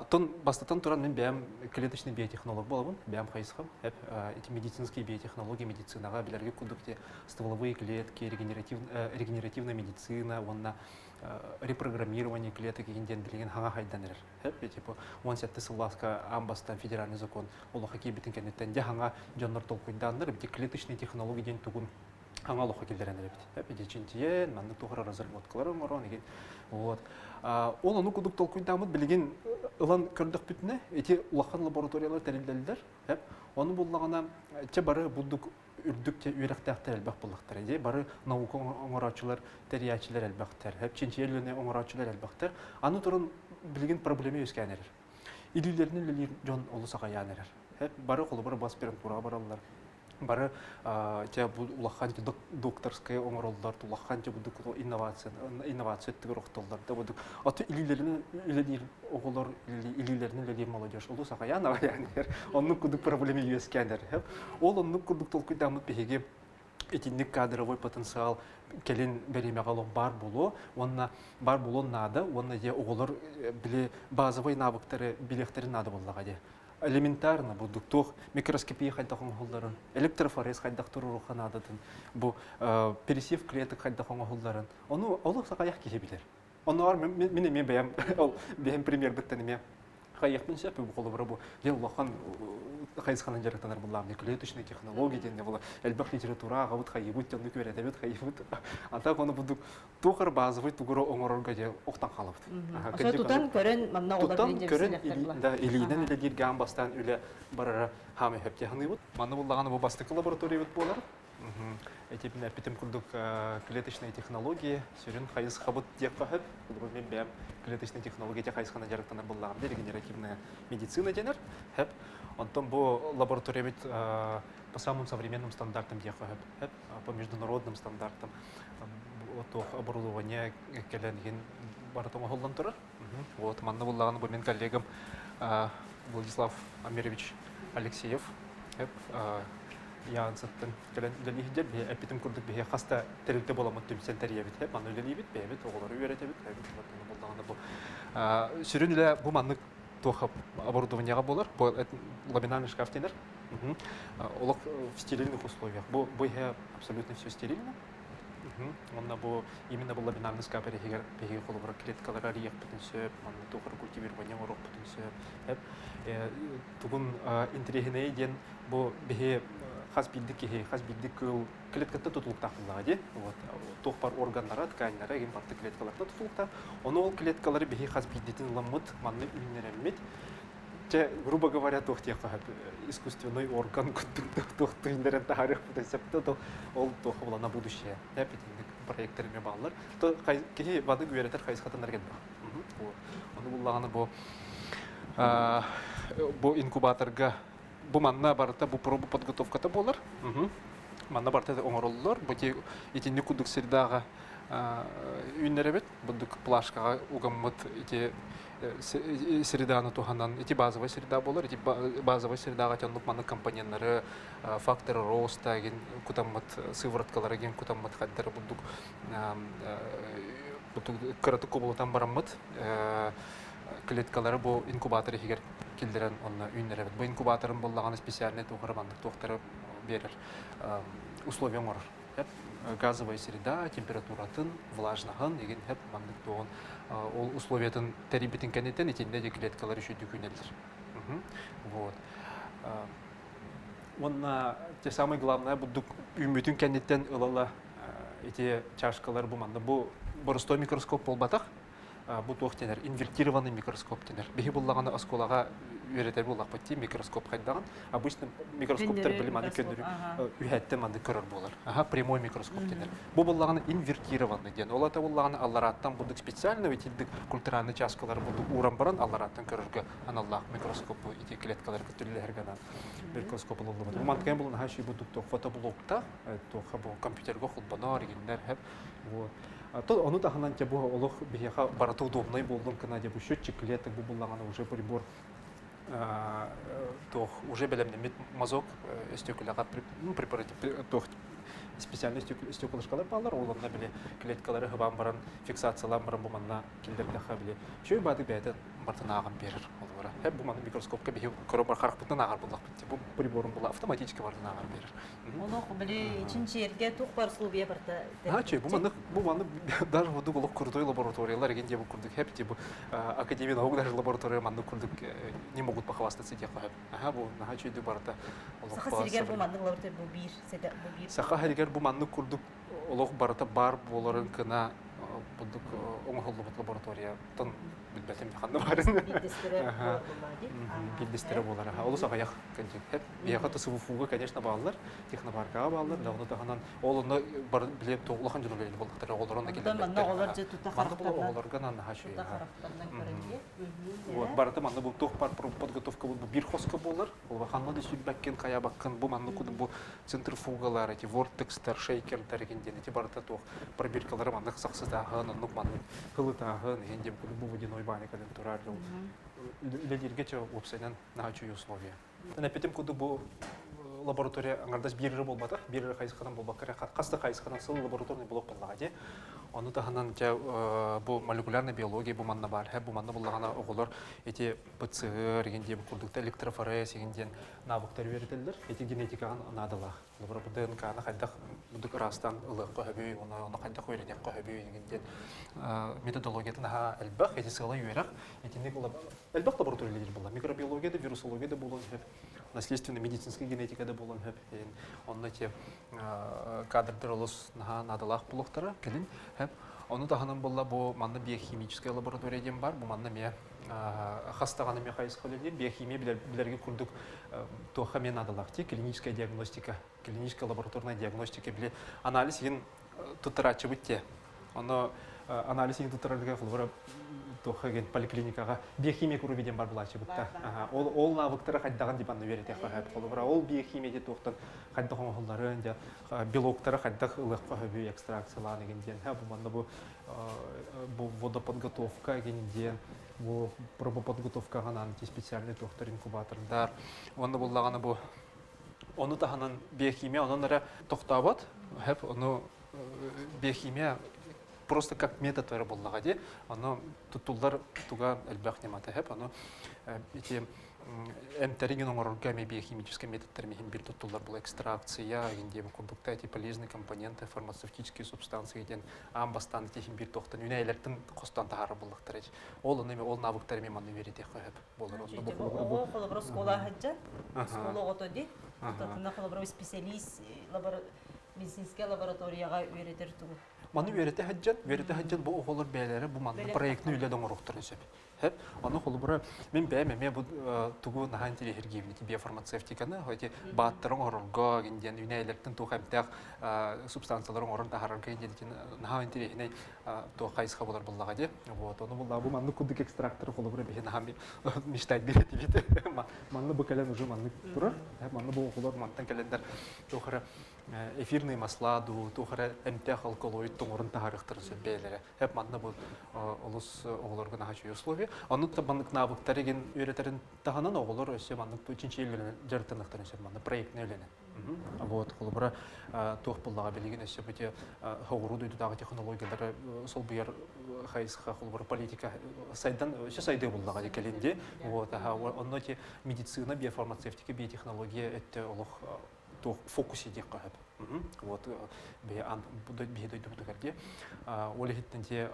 Speaker 5: Тон бастатан туран мин бэйэм клеточный биотехнолог буолабын, бэйэм хайысхам. Эти медицинские биотехнологии медицинаҕа билэргэ курдук те стволовые клетки, регенеративная медицина уонна репрограммирование клеток диэн билигин хаҥа хайдан эрэр. Типа 17 сыллааска аан бастаан федеральный закон олоххо киирбитин кэнниттэн дьэ хаҥа дьоннор толкуйдааннар бити клеточные технологии диэн тугун хаҥа олоххо киллэрэн эрэбит. Ити чинчийэн, маннык туох разработкалар оҥорон игин. Вот. Ол ону курдук толкуйдааммыт билигин ылан көрдөхпүтүнэ ити улахан лабораториялар тэриллэллэр. Ону буллаҕына чэ бары бурдук үрдүк үөрэхтээхтэр элбэх буоллахтара дии. Бары наука оҥорооччулар, тэрийээччилэр элбэхтэр, чинчийэр үлэни оҥорооччулар элбэхтэр. Аны туран билигин проблема үөскээн эрэр. Илиилэринэн үлэлиир дьон олус аҕайаан эрэр. Бары холобура бу аспирантураҕа бараллар. Бары дьэ бу улахан докторскай оҥороллор, улахан дьэ бу инновация инновация өттүгэр охтоллор да бу аты илиилэринэн үлэлиир оҕолор илиилэринэн үлэлиир молодежь олус аҕайаан аҕайаан иһэр. Оннук курдук проблема үөскээн эрэр. Ол оннук курдук толкуйдааммыт биһиги итинник кадровой потенциал кэлин бэриэмэҕэ олох баар буолуо уонна баар буолуон наада уонна дьэ оҕолор били базовай навыктары билиэхтэрин наада буоллаҕа дии элементарно бурдук туох микроскопия хайдах оҥоһулларын электрофорез хайдах туруоруохха наадатын бу пересев клеток хайдах оҥоһулларын ону олох сахайах киһи билэр Оннооҕор мин эмиэ бэйэм ол бэйэм премьербиттэн эмиэ хайыахпын сөп бу холобура бу дьэ улахан хайысханан дьарыктанар буллаам клеточные технологии диэн була элбэх литература аҕабыт хайыбыт дьонну күөрэтэбит хайыбыт ата ону будук туох эрэ базовый тугура оҥорорго дьэ охтон хаалабыт.
Speaker 1: Тутан көрөн манна
Speaker 5: тутан көрөн да илиинэн үлэлииргэ аан бастаан үлэ барара хаамай хөп ханыыбыт. Манна буллаҕана бу бастакы лабораториябыт буолар. Этибин эппитим курдук клеточные технологии сүрүн хайысхабыт диэххэ сөп. Холобур мен бэйэм клеточные технологии хайысхана дьарыктанар буллаҕым регенеративная медицина дэнэр. Хөп. Онтон бу лабораториябыт по самым современным стандартам диэххэ сөп. По международным стандартам туох оборудование кэлэн иһин барыта оҥоһуллан турар. Вот манна буллаҕына бу мин коллегам Владислав Амирович Алексеев Янсыттан кэлэн үлэлииһдэр биһи эппитим курдук биһи хас да тэрилтэ буоламмыт түмсэн тэрийэбит хэп манна үлэлиибит бэйэбит оҕолору үөрэтэбит буллаҕына бу сүрүн үлэ бу маннык туох оборудованиеҕа буолар бу ламинарный шкаф дэнэр олох в стерильных условиях бу бу иһэ абсолютно все стерильно Онно бу именно бу ламинарный шкаф иһигэр биһиги холобура клеткалары арыйыахпытын сөп, манна туох эрэ культивирование оҥоруохпутун сөп. Тугун интэриэһинэйэ диэн бу биһи хас биирдик киһи, хас биирдик кыыл клеткаттан тутулуктаах буоллаҕа дии. Вот туох бар органнара, тканьнара игин барыта клеткалартан тутулуктаах. Ону ол клеткалары биһи хас биирдитин ыламмыт, манна үүннэрэммит, Чэ, грубо говоря, туох диэххэ сөп, искусственный орган курдук туох тыыннарын таһаарыахпытын сөп да, ол туох була на будущее. Итинник проекттар эмиэ бааллар. То киһи бадык үөрэтэр хайысхатынар кэлбэх. Ону буллаҕына бу бу инкубаторга бу манна барыта бу проба подготовката буолар. Манна барыта оҥороллор. Бу итинник курдук сирдааҕы үүннэрэбит. Бурдук плашкаҕа угаммыт ити среданы туһанан ити базовый среда буолар. Ити базовый средаҕа оннук маннык компоненнары, факторы роста ген кутаммыт, сывороткалары ген кутаммыт хаддары бурдук кыратык кубулутан бараммыт клеткалары бу инкубатор иһигэр киллэрэн онно үүннэрэбит. Бу инкубаторын буоллаҕына специальный туохары маннык туохтары биэрэр условия оҥорор. Газовая среда температуратын, влажноһын, игин хэп маннык туоҕун ол условиятын тэрийбитин кэнниттэн итиннэ де клеткалар үчүйдүк үүнэллэр. Вот. Уонна те самое главное бурдук үүммүтүн кэнниттэн ылала ити чашкалар бу манна бу боростой микроскоп буолбатах бу туох дэнэр инвертированный микроскоп дэнэр биһи буллаҕына оскуолаҕа үөрэтэр буоллахпыт дии микроскоп хайдаҕын обычно микроскоптар били маны көннөрү үһэттэн маннык көрөр буолар аха прямой микроскоп дэнэр бу буллаҕына инвертированный диэн ол ата буллаҕына алларааттан бурдук специально итирдик культуральный чашкалары бурдук ууран баран алларааттан көрөргө аналлаах микроскоп бу ити клеткалары көтүллэһэргэ анаан микроскоп ылыллыбыт бу мантыкайын булан аха бурдук туох фотоблоктаах туохха бу компьютерга холбонор игиннэр хэп вот То ону таһынан те бу олох биһиэхэ барыта удобнай буоллун гына дьэ бу счетчик клеток бу буллаҕына уже прибор туох уже бэлэмнэммит мазок өстүөкүлэҕэ ну препаратив туох специальный стеклышкалар бааллар ол онно били клеткалары хыбаан баран фиксациялаан баран бу манна киллэрдэххэ били үчүгэй бааты бэйэтэ бартын ааҕан биэрэр олуора хэп бу манна микроскопка биһи көрө бар харахпытынан ааҕар буоллахпыт бу приборун була автоматически бартын ааҕар биэрэр
Speaker 1: Олох били чинчиэргэ туох бар условия барыта
Speaker 5: Ачы, бу маннык бу маннык даже курдук олох крутой лабораториялар эгин диэ бу курдук хэп бу академия наук даже лаборатория маннык курдук не могут похвастаться диэх хэп. Аха бу наһаа чүйдү барыта
Speaker 1: олох Саха сиригэр бу маннык лаборатория бу биир бу биир
Speaker 5: Саха сиригэр бу маннык курдук олох барыта бар буоларын кына бурдук оҥоһуллубут лабораторияттан билбэтим ханна баарын. Биирдэстэрэ буолар. Олус аҕыйах кэнчик. Биһиэхэ ТСВФУга, конечно, бааллар, технопаркаҕа бааллар, да ону таһынан ол онно бар билиэм то улахан дьон үлэлиир буоллахтара оҕолор онно
Speaker 1: кэлэллэр. Манна оҕолор дьэ тута
Speaker 5: Манна була оҕолорго наһаа үчүгэй. Вот барыта манна бу туох бар подготовка бу бир хоско буолар. Ол ханна да сүүрбэккин, хайабаккын, бу манна куду бу центрифугалар, эти вортекстар, шейкердар эгин диэн эти барыта туох пробиркалары маннык сахсытааһын, оннук маннык кылытааһын, иһин диэн бу водяной баня кэлэн турар. Үлэлииргэ чэ уопсайынан наһаа үчүгэй условия. Эппитим курдук бу лаборатория аҥардас биир эрэ буолбатах, биир эрэ хайысханан буолбакка эрэ хас да хайысханан сыл лабораторный блок буоллаҕа дии. Ону таһынан дьэ бу молекулярная биология бу манна баар, бу манна буллаҕына оҕолор ити ПЦР игин диэн курдук электрофорез игин диэн навыктар үөрэтэллэр. Ити генетикаҕа наадалаах. Холобура бу ДНК-ны хайдах бурдук ыраастаан ылыахха сөбүй, ону хайдах үөрэниэххэ сөбүй игин диэн методологиятын аһаа элбэх, ити сыала үөрэх. Итинник элбэх лаборатория үлэлиир буолла. Микробиология да, вирусология да буолуон сөп. Наследственная медицинская генетика да буолан хөп. Онно те кадрдар олус наһаа наадалаах буолуохтара кэлин. Ону таһынан буолла бу манна биохимическая лаборатория диэн бар. Бу манна эмиэ хас даҕаны эмиэ хайысха үлэлиир. Биохимия билэргэ курдук туохха эмиэ наадалаах ти клиническая диагностика, клиническая лабораторная диагностика били анализ иһин туттарааччыбыт те. Ону анализ иһин туттарарга холобура туохха ген поликлиникаҕа биохимия куруби диэн бар булааччыбытта. Ол ол навыктары хайдаҕын дип анны үөрэтиэххэ сөп. Холобура ол биохимия диэн туохтан хайдах оҥоһулларын, дьэ белоктары хайдах ылыахха сөбүй экстракциялаан игин диэн. Бу манна бу бу водоподготовка игин диэн бу пробоподготовкаҕа анаан специальный туохтар инкубатордар. Уонна буллаҕына бу ону таһынан биохимия онон эрэ тохтообот. Хөп ону биохимия просто как метод эрэ буоллаҕа дии. Ону туттуллар туга элбэх ньымата сөп. Ону ити эмтэрин оҥорорго эмиэ биохимическай методтар иһин бир туттуллар була экстракция диэн курдукта эти полезные компоненты фармацевтические субстанции диэн аан бастаан ити иһин бир туохтан үнээлэртэн хостоон таһаарар буоллахтар ол ону ол навыктар эмиэ манна үөрэтиэххэ сөп буолар
Speaker 1: Оҕо холобура оскуола сылдьан оскуола оҕото ди тутатына холобура специалист медицинскэй лабораторияҕа үөрэтэр тугу
Speaker 5: Маны үөрэтэ сылдьан, үөрэтэ сылдьан бу оҕолор бэйэлэрэ бу манна проектны үлэ оҥоруохтарын сөп. Сөп. Ону холобура мин бэйэм эмиэ бу тугу наһаа интэриэһиргиибин ити биофармацевтиканы, эти бааттары оҥорорго диэн үүнээйилэртэн туох эмтээх субстанциялары оҥорон таһаарарга диэн наһаа интэриэһинэй туох хайысха буолар буоллаҕа дии. Вот, ону буллаа бу маннык курдук экстракторы холобура биһи наһаа мечтать биэрэтибит. Манна бу кэлэн уже маннык турар. Манна бу оҕолор мантан кэлэннэр туох эрэ эфирные масла дуу, туох эрэ эмтээх алкалоид тоҥорун таһаарыахтарын сөп бэйэлэрэ. Эп манна бу олус оҕолорго наһаа үчүгэй условия. Оннук да маннык навыктар игин үөрэтэрин таһынан оҕолор өссө маннык чинчийэллэринэн дьарыктаныахтарын сөп манна проектнай үлэнэн. Вот, холобура, туох буллаҕа билигин өссө бу соҕуруу дойдутааҕы технологиялары солбуйар хайысха холобура политика сайдан өссө сайдыы буллаҕа кэлин дии. Вот, онно ти медицина, биофармацевтика, биотехнология өттө олох туох фокусе диэххэ сөп. Вот биһи дойдубутугар дии. Ол иһиттэн те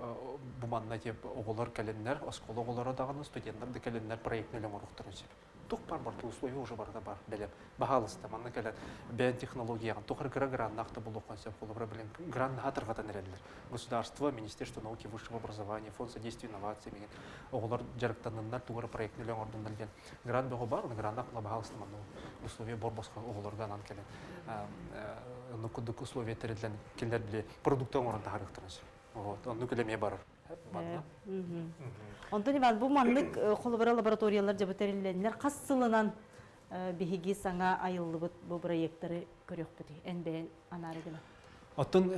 Speaker 5: бу манна те оҕолор кэлэннэр, оскуола оҕолоро даҕаны, студенттар да кэлэннэр проектны оҥоруохтарын сөп. Тух бар барта условия уже барыта бар бэлэм. Баһаалыста манна кэлэн бэйэн технологияҕын туох эрэ кыра граннаах да булуоххун сөп. Холобура билин гран наһаа тарҕатан эрэллэр. Государство, Министерство науки, высшего образования, Фонд содействия инновациям деген оҕолор дьарыктанныннар, тугу эрэ проектны оҥордуннар диэн Грант бөҕө бар, граннах баһаалыста манна условия бор-босхо оҕолорго анаан кэлэн оннук курдук условия тэриллэн кинилэр били продукты оҥорон таһаарыахтарын сөп. Вот, оннук үлэ эмиэ барар. Манна.
Speaker 1: Онтон Иван, бу маннык холобура лабораториялар дьабы тэриллэннэр хас сылынан биһиги саҥа айыллыбыт бу проекттары көрүөхпүтүй? Эн бэйэн анаары гына.
Speaker 5: Оттон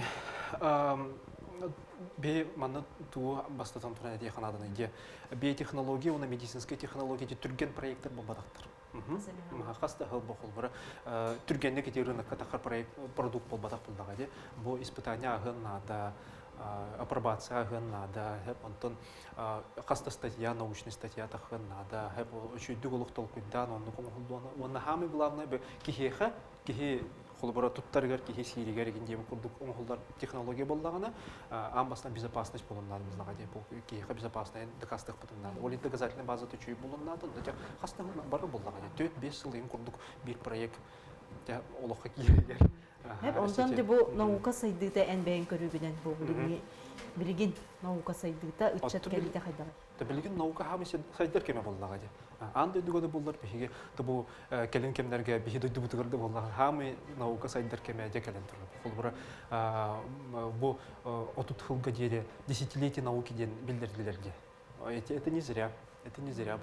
Speaker 5: би манна тугу бастатан туран этиэхэ нааданы диэ биотехнология уонна медицинскэй технология түргэн проекттар буолбатахтар. Хас да сыл холбура түргэнник ити рынокка тахар проект продукт буолбатах буллаҕа ди. Бу испытание аһын наада, апробация аһын наада, онтон хас да статья, научный статья тахын наада, үчүйдүк олох толкуйдаан оннук оҥоһуллуона. Уонна самый главное киһиэхэ киһи холобура туттарыгар киһи сииригэр игин диэн курдук оҥоһуллар технология буоллаҕына аан бастаан безопасность буолун наада буоллаҕа диэн бу киһиэхэ безопасность дакаастыахпытын наада ол доказательная база үчүгэй буолун наада онно хас да бары буоллаҕа диэн 4-5 сыл игин курдук биир проект олоххо кииригэр
Speaker 1: Онтон де бу наука сайдыыта эн бэйэн көрүүгүнэн бу билигин наука сайдыыта ыччат кэлиитэ хайдаҕый?
Speaker 5: Та билигин наука хаамы сайдар кэмэ буоллаҕа дии. Аан дойдуга да буоллар биһиги да бу кэлин кэмнэргэ биһи дойдубутугар да буоллаҕа хаамы наука сайдар кэмэ дьэ кэлэн турар. Холобура бу 30 сылга диэри десятилетие науки диэн биллэрдилэр дии. Это не зря. Это не зря.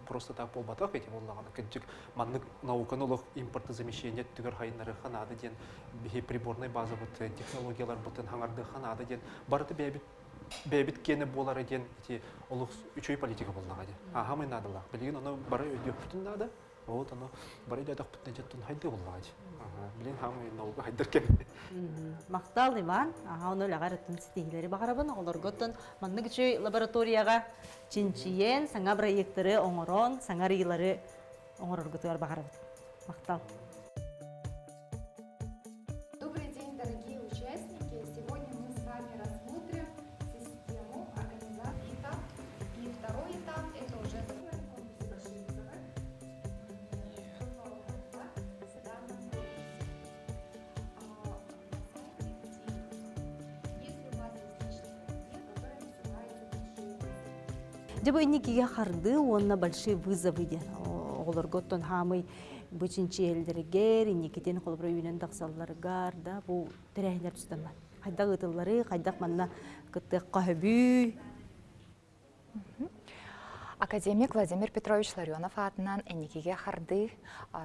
Speaker 5: Просто так буолбатах эти буоллаҕына кырдьык маннык науканы олох импортозамещение өттүгэр хайыннарыахха наада диэн биһи приборнай базабытын, технологияларбытын хаҥардыахха наада диэн барыта бэйэбит бэйэбит киэнэ буолара диэн ити олус үчүгэй политика буоллаҕа дии. Аһамай наадалаах. Билигин ону бары өйдүөхпүтүн наада. Вот ону бары өйдөөтөхпүтүнэ дьэ хайдыы буоллаҕа дии. Билигин хаамай наука хайдар кэм.
Speaker 1: Махтал Иван. Аха ону үлэҕэр өттүн ситиһиилэри баҕарабын. Оҕолорго оттон маннык үчүгэй лабораторияҕа чинчийэн, саҥа бырайыактары оҥорон, саҥа арыйыылары оҥороргутугар баҕарабыт. Махтал.
Speaker 9: Добрый день, дорогие участники! Сегодня мы с вами рассмотрим систему организации этап. И второй этап – это уже.
Speaker 1: Дьэ бу инникигэ хардыы уонна большие вызовы диэн оҕолорго оттон хаамый бу чинчийэллэригэр, инникитин холобура үүнэн тахсалларыгар да бу тэрээһиннэр тустаммат. Хайдах ыытыллары, хайдах манна кыттыахха хөбүй?
Speaker 9: Академик Владимир Петрович Ларионов аатынан инникигэ хардыы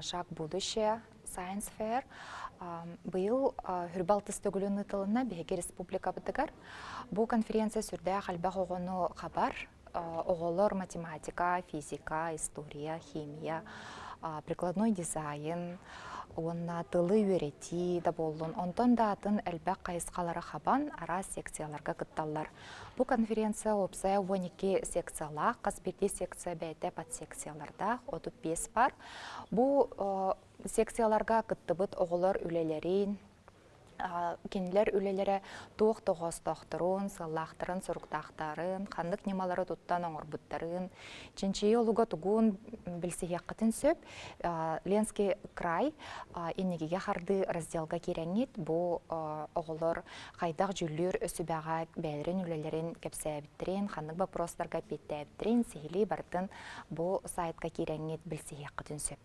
Speaker 9: «Шаг будущее» Science Fair быйыл хүрбэ алтыс төгүлүн ыытылынна биһиги республикабытыгар. Бу конференция сүрдээх элбэх оҕону хабар. Оҕолор математика, физика, история, химия, прикладной дизайн уонна тылы үөрэтии да буоллун, онтон да атын элбэх хайысхалары хабан араас секцияларга кытталлар. Бу конференция уопсайа 12 секциялаах, хас биирдии секция бэйэтэ подсекциялардаах, 35 бар. Бу секцияларга кыттыбыт оҕолор үлэлэрин, кинилэр үлэлэрэ туох тоҕоостоохторун, сыаллаахтарын, соруктаахтарын, ханнык ньымалары туттан оҥорбуттарын, чинчийии олуга тугун билсиһиэххитин сөп. Ленский край инникигэ хардыы разделга киирэҥҥит бу оҕолор хайдах дьүүллүүр сүбэҕэ бэйэлэрин үлэлэрин кэпсээбиттэрин, ханнык боппуруостарга эппиэттээбиттэрин сиһилии барытын бу сайтка киирэҥҥит билсиһиэххитин сөп.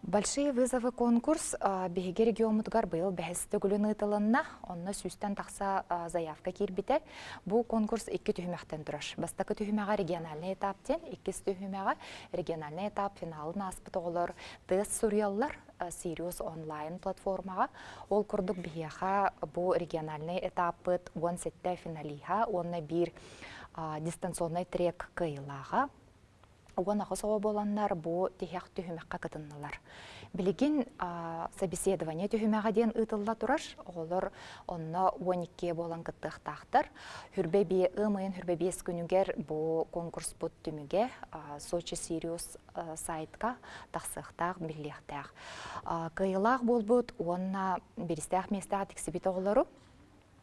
Speaker 9: Большие вызовы конкурс биһиги региоммутугар быйыл бэһис төгүлүн ыытылынна. Онно сүүстэн тахса заявка киирбитэ. Бу конкурс икки түһүмэхтэн турар. Бастакы түһүмэҕэ региональный этап диэн, иккис түһүмэҕэ региональный этап финалын ааспыт оҕолор тест суруйаллар Sirius онлайн платформаҕа. Ол курдук биһиэхэ бу региональный этаппыт 17 финалиһа уонна биир дистанционнай трек кыайыылааҕа 18 оҕо буоланнар бу тиһэх түһүмэххэ кытыннылар. Билигин собеседование түһүмэҕэ диэн ыытылла турар. Оҕолор онно 12 буолан кыттыахтаахтар. Хүрбэ бие ыам ыйын хүрбэ биэс күнүгэр бу конкурспут түмүгэ Сочи Сириус сайтка тахсыахтаах, биллиэхтээх. Кыайыылаах буолбут уонна биристээх миэстэҕэ тиксибит оҕолору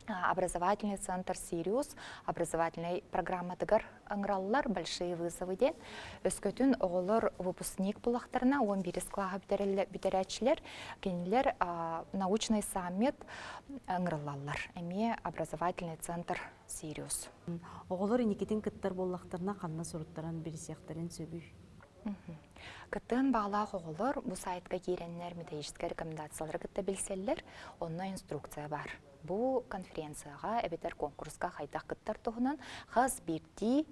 Speaker 9: образовательный центр Сириус образовательнай программатыгар ыҥыраллар большие вызовы диэн. Өскөтүн оҕолор выпускник буллахтарына 11 кылааһы бүтэрээччилэр кинилэр научный саммит ыҥырыллаллар. Эмиэ образовательный центр Сириус.
Speaker 1: Оҕолор инникитин кыттар буоллахтарына ханна суруттаран билсиэхтэрин сөбүй?
Speaker 9: Кыттыан баҕалаах оҕолор бу сайтка киирэннэр методическай рекомендациялары кытта билсэллэр, онно инструкция баар. Бу конференцияҕа эбэтэр конкурска хайдах кыттар туһунан хас биирдии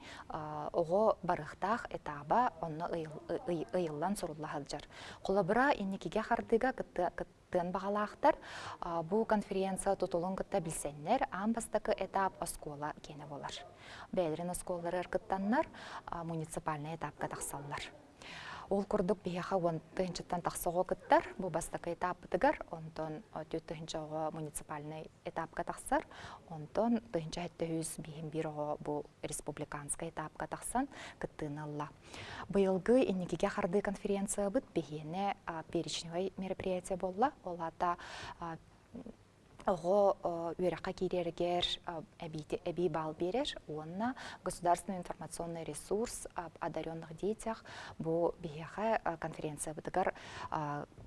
Speaker 9: оҕо барыахтаах этаба онно ыйыллан сурулла сылдьар. Холобура, инникигэ хардыыга кыттыан баҕалаахтар бу конференция тутулун кытта билсэннэр аан бастакы этап оскуола киэнэ буолар. Бэйэлэрин оскуолаларыгар кыттаннар муниципальнай этапка тахсаллар. Ол курдук биһиэхэ уон тыһыынчаттан тахса оҕо кыттар. Бу бастакы этаппытыгар, онтон 4 тыһыынча оҕо муниципальнай этапка тахсар. Онтон 1701 оҕо бу республиканскай этапка тахсан кыттыыны ылла. Быйылгы инникигэ хардыы конференциябыт биһиэнэ перечневай мероприятие буолла. Ол аата оҕо үөрэххэ киирэригэр эбии баал биэрэр уонна государственный информационный ресурс об одаренных детях бу биһиэхэ конференциябытыгар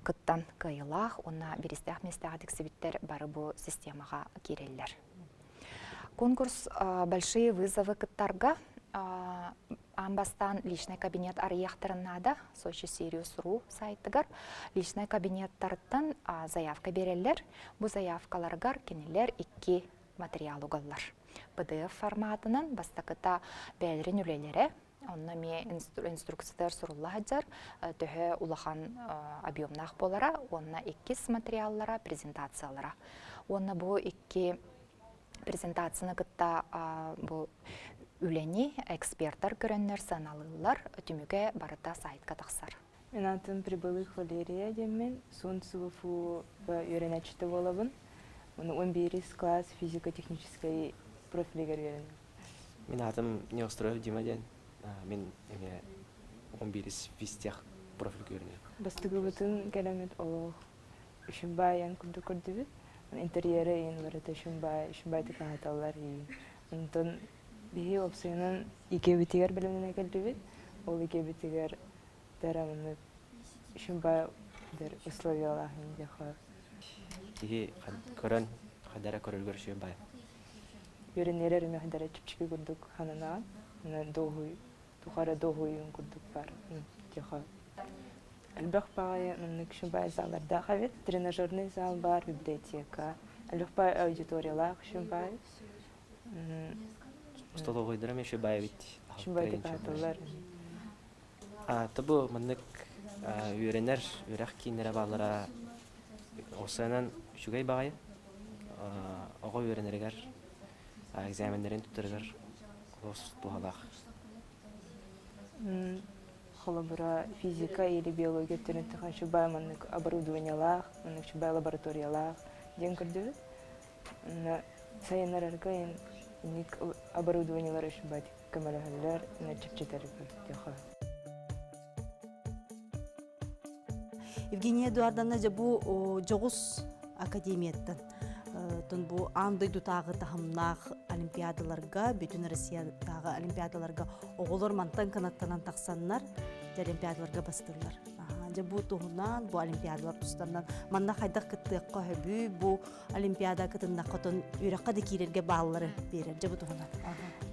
Speaker 9: кыттан кыайыылаах уонна биристээх миэстэҕэ тиксибиттэр бары бу системаҕа киирэллэр. Конкурс «Большие вызовы» кыттарга аан бастаан личный кабинет арыйыахтарын наада Сочи Сириус ру сайтыгар личный кабинеттарыттан заявка биэрэллэр. Бу заявкаларыгар кинилэр икки материал угаллар. PDF форматынан бастакыта бэйэлэрин үлэлэрэ, онно эмиэ инструкциятыгар сурулла сылдьар, төһө улахан объемнаах буолара, уонна иккис материаллара, презентациялара. Уонна бу икки презентацияны кытта бу үлэни экспертар көрөннөр сыаналыыллар, түмүгэ барыта сайтка тахсар.
Speaker 10: Мин атым Прибылых Валерия диэммин, Сун СВФУ үөрэнээччитэ буолабын. Уну 11 класс физико-техническэй профилигэр үөрэнэбин.
Speaker 11: Мин атым Неустроев Дима диэн. Мин эмиэ 11 физтех профильга үөрэнэбин.
Speaker 10: Бастыгыбытын кэлэммит олох Ишимбайан курдук көрдүбүт. Интерьерэ иин барыта Ишимбай, Ишимбайды хаһаталлар иин. Онтон биһи уопсайынан икебитигэр бэлэмнэнэ кэллибит. Ол икебитигэр дарамынык Ишимбай условиялаах диэхэ.
Speaker 11: Киһи көрөн хадара көрөргөр үчүгэй бай.
Speaker 10: Үөрэнэрэр эмэ хадара чипчики курдук хананаан. Дуоһуй тухары дуоһуйуун курдук бар. Тихо. Элбэх баҕайы маннык шымбай заллардаах эбит. Тренажерный зал бар, библиотека. Элбэх баай аудиториялаах шымбай.
Speaker 11: Столовойдара эмиэ шыбай эбит.
Speaker 10: Шымбай декаталар.
Speaker 11: Тобу маннык үөрэнэр үөрэх кииннэрэ бааллара осанан үчүгэй баҕайы. Оҕо үөрэнэригэр экзаменнэрин туттарыгар олус туһалаах.
Speaker 10: Холобура, физика или биология өттүнэн үчүгэй маннык оборудованиелаах, маннык үчүгэй лабораториялаах диэн көрдүбүт. Сайыннарарга инник оборудованиелар үчүгэй көмөлөһөллөр, чэпчэтэргэр диэхэ.
Speaker 1: Евгения Эдуардовна дьэ бу дьоҕус академияттан тон бу аан дойдутааҕы таһымнаах олимпиадаларга, бүтүн Россиятааҕы олимпиадаларга оҕолор мантан кынаттанан тахсаннар дьэ олимпиадаларга бастыыллар. Дьэ бу туһунан, бу олимпиадалар тустарынан манна хайдах кыттыахха сөбүй, бу олимпиада кытыннахха тон үөрэххэ да киирэргэ бааллары биэрэр дьэ бу туһунан.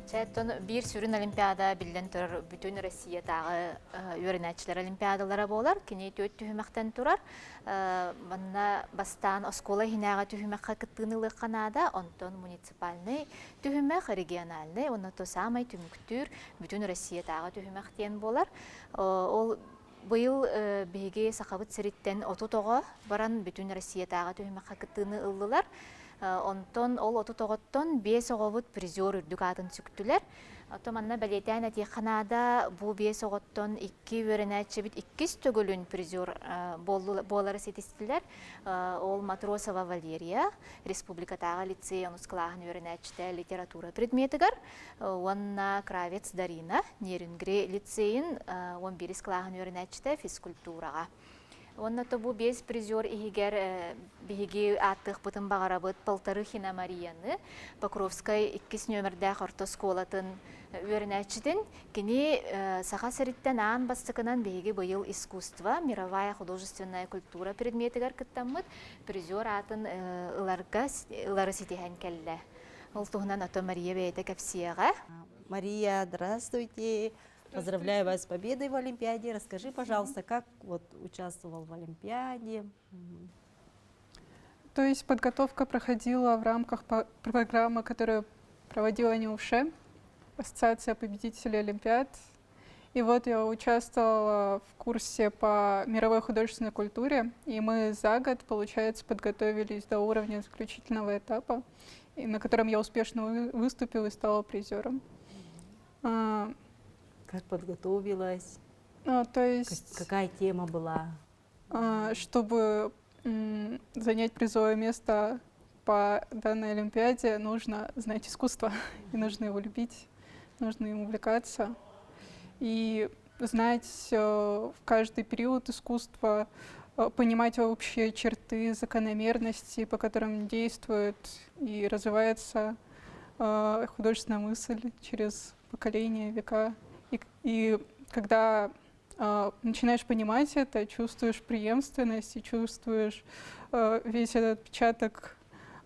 Speaker 7: Чэ, биир сүрүн олимпиада биллэн турар бүтүн Россиятааҕы үөрэнээччилэр олимпиадалара буолар. Кини түөрт түһүмэхтэн турар. Манна бастаан оскуола иһинээҕи түһүмэххэ кыттыыны ылыахха наада, онтон муниципальнай түһүмэх, региональнай, уонна то саамай түмүктүүр бүтүн Россиятааҕы түһүмэх диэн буолар. Ол быйыл биһиги Сахабыт сириттэн 30 оҕо баран бүтүн Россиятааҕы түһүмэххэ кыттыыны ыллылар. Онтон ол 30 оҕоттон 5 оҕобут призер үрдүк аатын сүктүлэр. Оттон манна бэлиэтээн этиэххэ наада, бу биэс оҕоттон икки үөрэнээччибит иккис төгүлүн призер буолары ситистилэр. Ол Матросова Валерия, республикатааҕы лицей онус кылааһын үөрэнээччитэ литература предметигэр, уонна Кравец Дарина, Нерюнгри лицейин 11 кылааһын үөрэнээччитэ физкультураҕа. Уонна то бу биэс призер иһигэр биһиги ааттыахпытын баҕарабыт Полторыхина Марияны, Покровскай иккис нүөмэрдээх орто оскуолатын үөрэнээччитин. Кини Саха сириттэн аан бастакынан биһиги быйыл искусство, мировая художественная культура предметигэр кыттаммыт призер аатын ыларга ылары ситиһэн кэллэ. Ол туһунан ото Мария бэйэтэ кэпсиэҕэ.
Speaker 1: Мария, здравствуйте. Поздравляю вас с победой в Олимпиаде. Расскажи, пожалуйста, как вот участвовал в Олимпиаде?
Speaker 12: То есть подготовка проходила в рамках программы, которую проводила НИУШЕ, Ассоциация победителей Олимпиад. И вот я участвовала в курсе по мировой художественной культуре, и мы за год, получается, подготовились до уровня заключительного этапа, и на котором я успешно выступила и стала призером.
Speaker 1: А, как подготовилась?
Speaker 12: А, то есть...
Speaker 1: Какая тема была?
Speaker 12: А, чтобы занять призовое место по данной Олимпиаде, нужно знать искусство, и нужно его любить, нужно им увлекаться. И знать э, в каждый период искусства, э, понимать общие черты, закономерности, по которым действует и развивается э, художественная мысль через поколения, века. И, и когда э, начинаешь понимать это, чувствуешь преемственность и чувствуешь э, весь этот отпечаток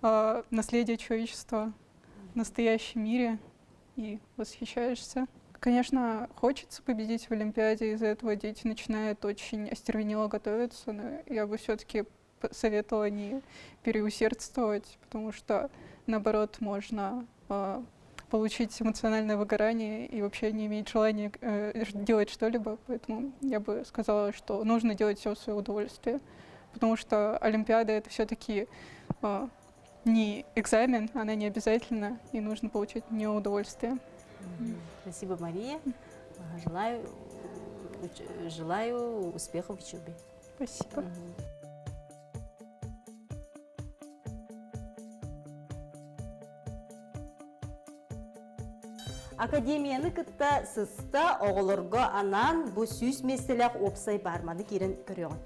Speaker 12: э, наследия человечества в настоящем мире и восхищаешься. Конечно, хочется победить в Олимпиаде, из-за этого дети начинают очень остервенело готовиться, но я бы все-таки советовала не переусердствовать, потому что, наоборот, можно э, получить эмоциональное выгорание и вообще не иметь желания э, делать что-либо. Поэтому я бы сказала, что нужно делать все в свое удовольствие, потому что Олимпиада — это все-таки э, не экзамен, она не обязательна, и нужно получать не удовольствие.
Speaker 1: Спасибо, Мария. Желаю, желаю успехов в учебе.
Speaker 12: Спасибо.
Speaker 1: Академияны кытта сыста оҕолорго анаан бу сүүс миэстэлээх уопсай баарманы киирэн көрүөҕүн.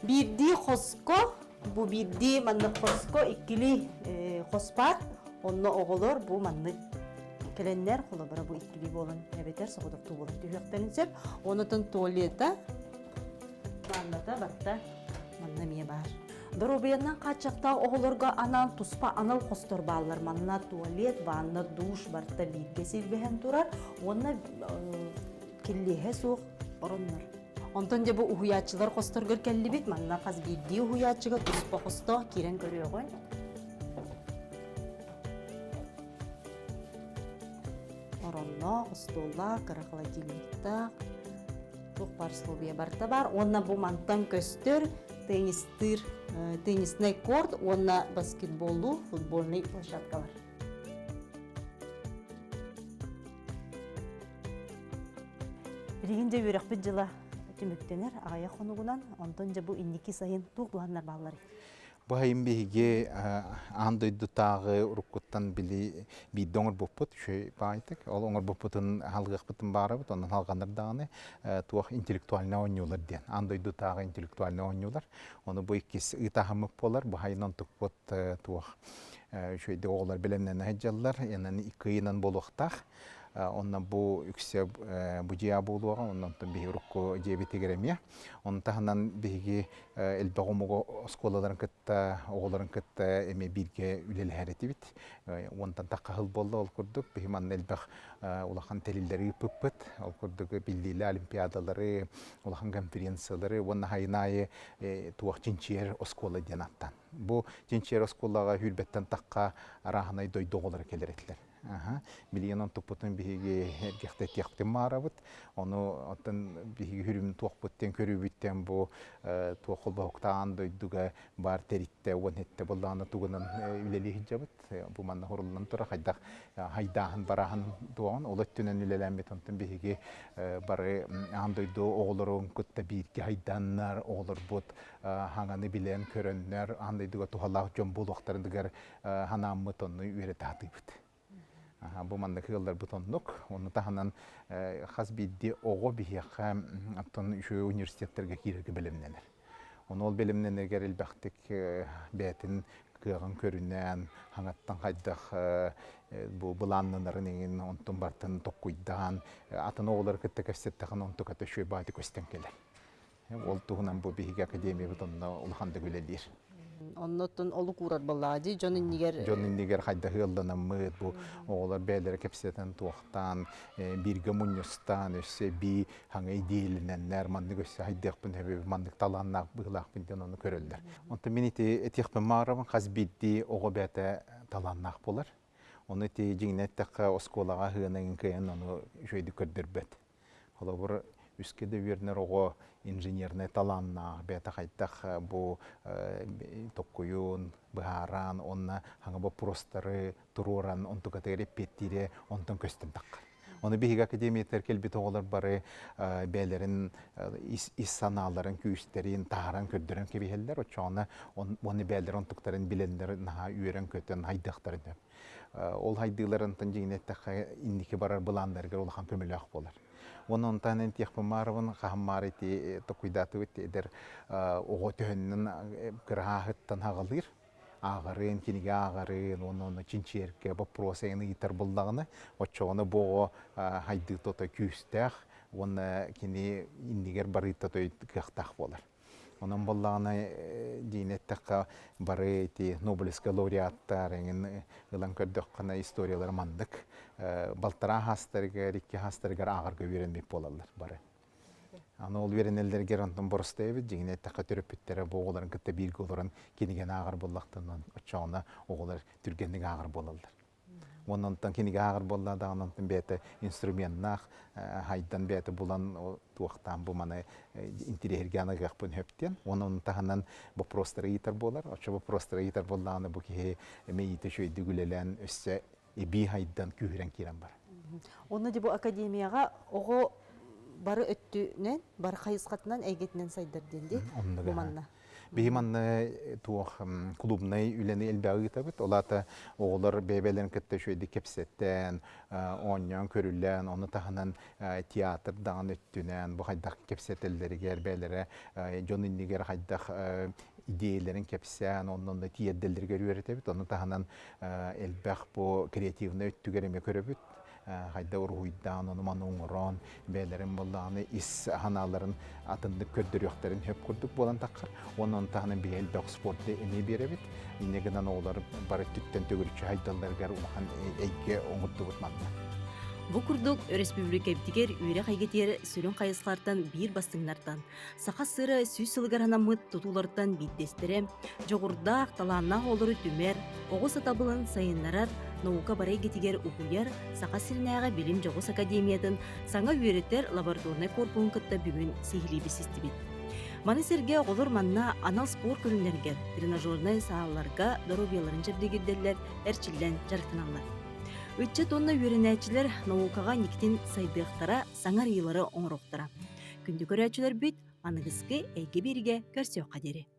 Speaker 1: Биирдии хоско, бу биирдии маннык хоско иккилии хос баар. Онно оҕолор бу маннык кэлэннэр, холобура бу иккилии буолан эбэтэр соҕотохтуу буолан түһүөхтэрин сөп. Онотон туалета, ванната барыта манна эмиэ баар. Доруобуйанан хааччахтаах оҕолорго анаан туспа анал хостор бааллар. Манна туалет, ванна, душ барыта бииргэ силбэһэн турар уонна киллиэһэ суох ороннор. Онтон дьэ бу уһуйааччылар хосторгор кэллибит. Манна хас биирдии уһуйааччыга туспа хостоох киирэн көрүөҕүн. Оронноох, остуоллаах, кыра холодильниктаах, туох баар условия барыта баар. Уонна бу мантан көстөр теннистыыр, теннисный корт уонна баскетболлуур футбольный площадкалар. Билигин дьэ үөрэхпит дьыла түмүктэнэр аҕыйах хонугунан, онтон дьэ бу инники сайын туох былааннар баалларый?
Speaker 2: Бу сайын биһиги аан дойдутааҕы уруккуттан били биирдэ оҥорбуппут үчүгэй баайтык. Ол оҥорбуппутун халгыахпытын баарабыт, онон халҕанар даҕаны туох интеллектуальнай оонньуулар диэн. Аан дойдутааҕы интеллектуальнай оонньуулар. Ону бу иккис ыытааһыммыт буолар. Бу сайын онтукпут туох үчүгэйдик оҕолор бэлэмнэнэ сылдьаллар. Янан икки ыйынан буолуохтаах. Онно бу үксэ бу дьиэ буолуоҕа, онон биһиги урукку дьиэбитигэр эмиэ. Ону таһынан биһиги элбэх омугу оскуолаларын кытта, оҕолорун кытта эмиэ бииргэ үлэлэһэр этибит. Уонтан тахха сыл буолла ол курдук. Биһи манна элбэх улахан тэриллэри ыыппыппыт. Ол курдук биллиилэ олимпиадалары, улахан конференциялары уонна сайын аайы туох чинчийэр оскуола диэн ааттаан. Бу чинчийэр оскуолаҕа сүүрбэттэн тахха арааһынай дойду оҕолоро кэлэр этилэр. Билигин онтукпутун биһиги эргэхтэтиэхпитин маарабыт. Ону оттон биһиги хүрүм туохпуттан көрүүбүттэн бу туох холбоһуктаан дойдуга баар тэриттэ уон хетте боллаана тугунан үлэлии сылдьабыт. Бу манна хуруллан тура хайдах хайдааһын барааһын туоҕун ол өттүнэн үлэлээммит онтон биһиги бары аан дойду оҕолорун кытта бииргэ хайдааннар оҕолорбут хаҥаны билэн көрөннөр аан дойдуга туһалаах дьон буолуохтарыгар ханааммыт онну үөрэтэ сатыыбыт. Бу маннык ыалларбыт оннук. Ону таһынан хас биирдии оҕо биһиэхэ оттон үчүгэй университеттарга киирэргэ бэлэмнэнэр. Ону ол бэлэмнэнэригэр элбэхтик бэйэтин кыаҕын көрүнэн, хаҥаттан хайдах бу былааннанарын иҥин онтун бартын токкуйдаан, атын оҕолору кытта кэпсэттэхин онтуката үчүгэй баҕайытык көстөн кэлэр. Ол туһунан бу биһиги академиябыт онно улаханнык үлэлиир.
Speaker 1: Оннуттан олук уурар буоллаҕа дии дьон иннигэр
Speaker 2: Дьон иннигэр хайдах ыалланаммыт, бу оҕолор бэйэлэрэ кэпсэтэн туохтаан, бииргэ мунньустаан, өссө эбии хаҥа идиэйэлэнэннэр, маннык өссө хайдыахпын сөбүй, маннык талааннаах быһыылаахпын диэн ону көрөллөр. Онтон мин ити этиэхпин баҕарабын, хас биирдии оҕо бэйэтэ талааннаах буолар. Ону ити дьиҥинэн эттэххэ, оскуолаҕа ыһыанайын кыайан ону үчүгэйдик көрдөрбөт. Холобур, үскэ да үөрэнэр оҕо инженернэй талааннаах, бэйэтэ хайдах бу токкуйун быһааран уонна хаҥа боппуруостары туруоран онтукатыгар эппиэттиирэ онтон көстөн таххар. Ону биһиги академиятыгар кэлбит оҕолор бары бэйэлэрин ис, ис санааларын, күүстэрин таһааран көрдөрөн кэбиһэллэр. Оччоҕуна уонна бэйэлэрин онтуктарын билэннэр наһаа үөрэн-көтөн хайдыахтарын сөп. Ол хайдыыларынтан дьиҥинэ эттэххэ инники барар былааннарыгар улахан көмөлөөх буолар. Уонна онтон эн тиэхпин хаһан маары ити токуйдаатыбыт эдэр оҕо төһөннөн кыраһааһыттан хаҕалыыр ааҕарын, кинигэ ааҕарын, уонна онно чинчийэргэ боппуруос эҥин ыйытар буллаҕына, оччоҕуна бу оҕо хайдыы тото күүстээх уонна кини иннигэр барыыта той кыахтаах буолар. Онон буоллаҕына диин эттэххэ бары ити Нобелевскай лауреаттар эҥин ылан көрдөххүнэ историялара маннык балтараа хаастарыгар, икки хаастарыгар ааҕарга үөрэммит буолаллар бары. Аны ол үөрэнэллэригэр онтон боростуой эбит, дьиҥинэ эттэххэ төрөппүттэрэ бу оҕолорун кытта бииргэ олорон кинигэни ааҕар буоллахтарына оччоҕуна оҕолор түргэнник ааҕар буолаллар. Уонна онтон кинигэ ааҕар буолла даҕаны онтон бэйэтэ инструменнаах хайдан бэйэтэ булан туохтаан бу маны интириэһиргээн ыгыахпын сөп диэн. Уонна ону таһынан боппуруостары ыйытар буолар. Оччо боппуруостары ыйытар буоллаҕына бу киһи мэйиитэ үчүгэйдик үлэлээн өссө эбии хайдан күүһүрэн киирэн барар.
Speaker 1: Онно дьэ бу академияҕа оҕо бары өттүнэн, бары хайысхатынан, эйгэтинэн сайдар диэн дии. Бу манна.
Speaker 2: Биһи манна туох клубнай үлэни элбэҕи ыытабыт. Ол аата оҕолор бэйэ-бэйэлэрин кытта үчүгэйдик кэпсэтэн, оонньоон, көрүлээн, ону таһынан театр даҕаны өттүнэн бу хайдах кэпсэтэллэригэр, бэйэлэрэ дьон иннигэр хайдах идиэйэлэрин кэпсээн, онно тиэрдэллэригэр үөрэтэбит. Ону таһынан элбэх бу креативнай өттүгэр эмиэ көрөбүт. Хайда уруһуйдаан, ону маны оҥорон, бэйэлэрин буоллаҕына ис санааларын атыннык көрдөрүөхтэрин хөп курдук буолан таххар. Онон таһынан биһи элбэх спорты эмиэ биэрэбит. Инньэ гынан оҕолор бары өттүттэн төгүрүччү хайдалларыгар улахан эйгэ оҥордубут манна.
Speaker 1: Бу курдук, өрөспүүбүлүкэбитигэр үөрэх эйгэтигэр сүрүн хайысхалартан биир бастыҥнартан, саха сыра сүүс сылыгар анаммыт тутуулартан биирдэстэрэ, дьоҕурдаах, талааннаах оҕолору түмэр, оҕо сатабылын сайыннарар, наука бары эйгэтигэр уһуйар Саха сиринээҕи билим дьоҕус академиятын саҥа үөрэтэр лабораторнай корпуһун кытта бүгүн сиһилии билсистибит. Маны сэргэ оҕолор манна анал спорт көрүҥнэригэр, тренажернай саалларга доруобуйаларын чэбдигирдэллэр, эрчиллэн дьарыктаналлар. Ыччат уонна үөрэнээччилэр наукаҕа инникитин сайдыахтара, саҥа арыйыылары оҥоруохтара. Күндү көрөөччүлэрбит, аныгыскы эйгэ биэригэ көрсүөххэ диэри.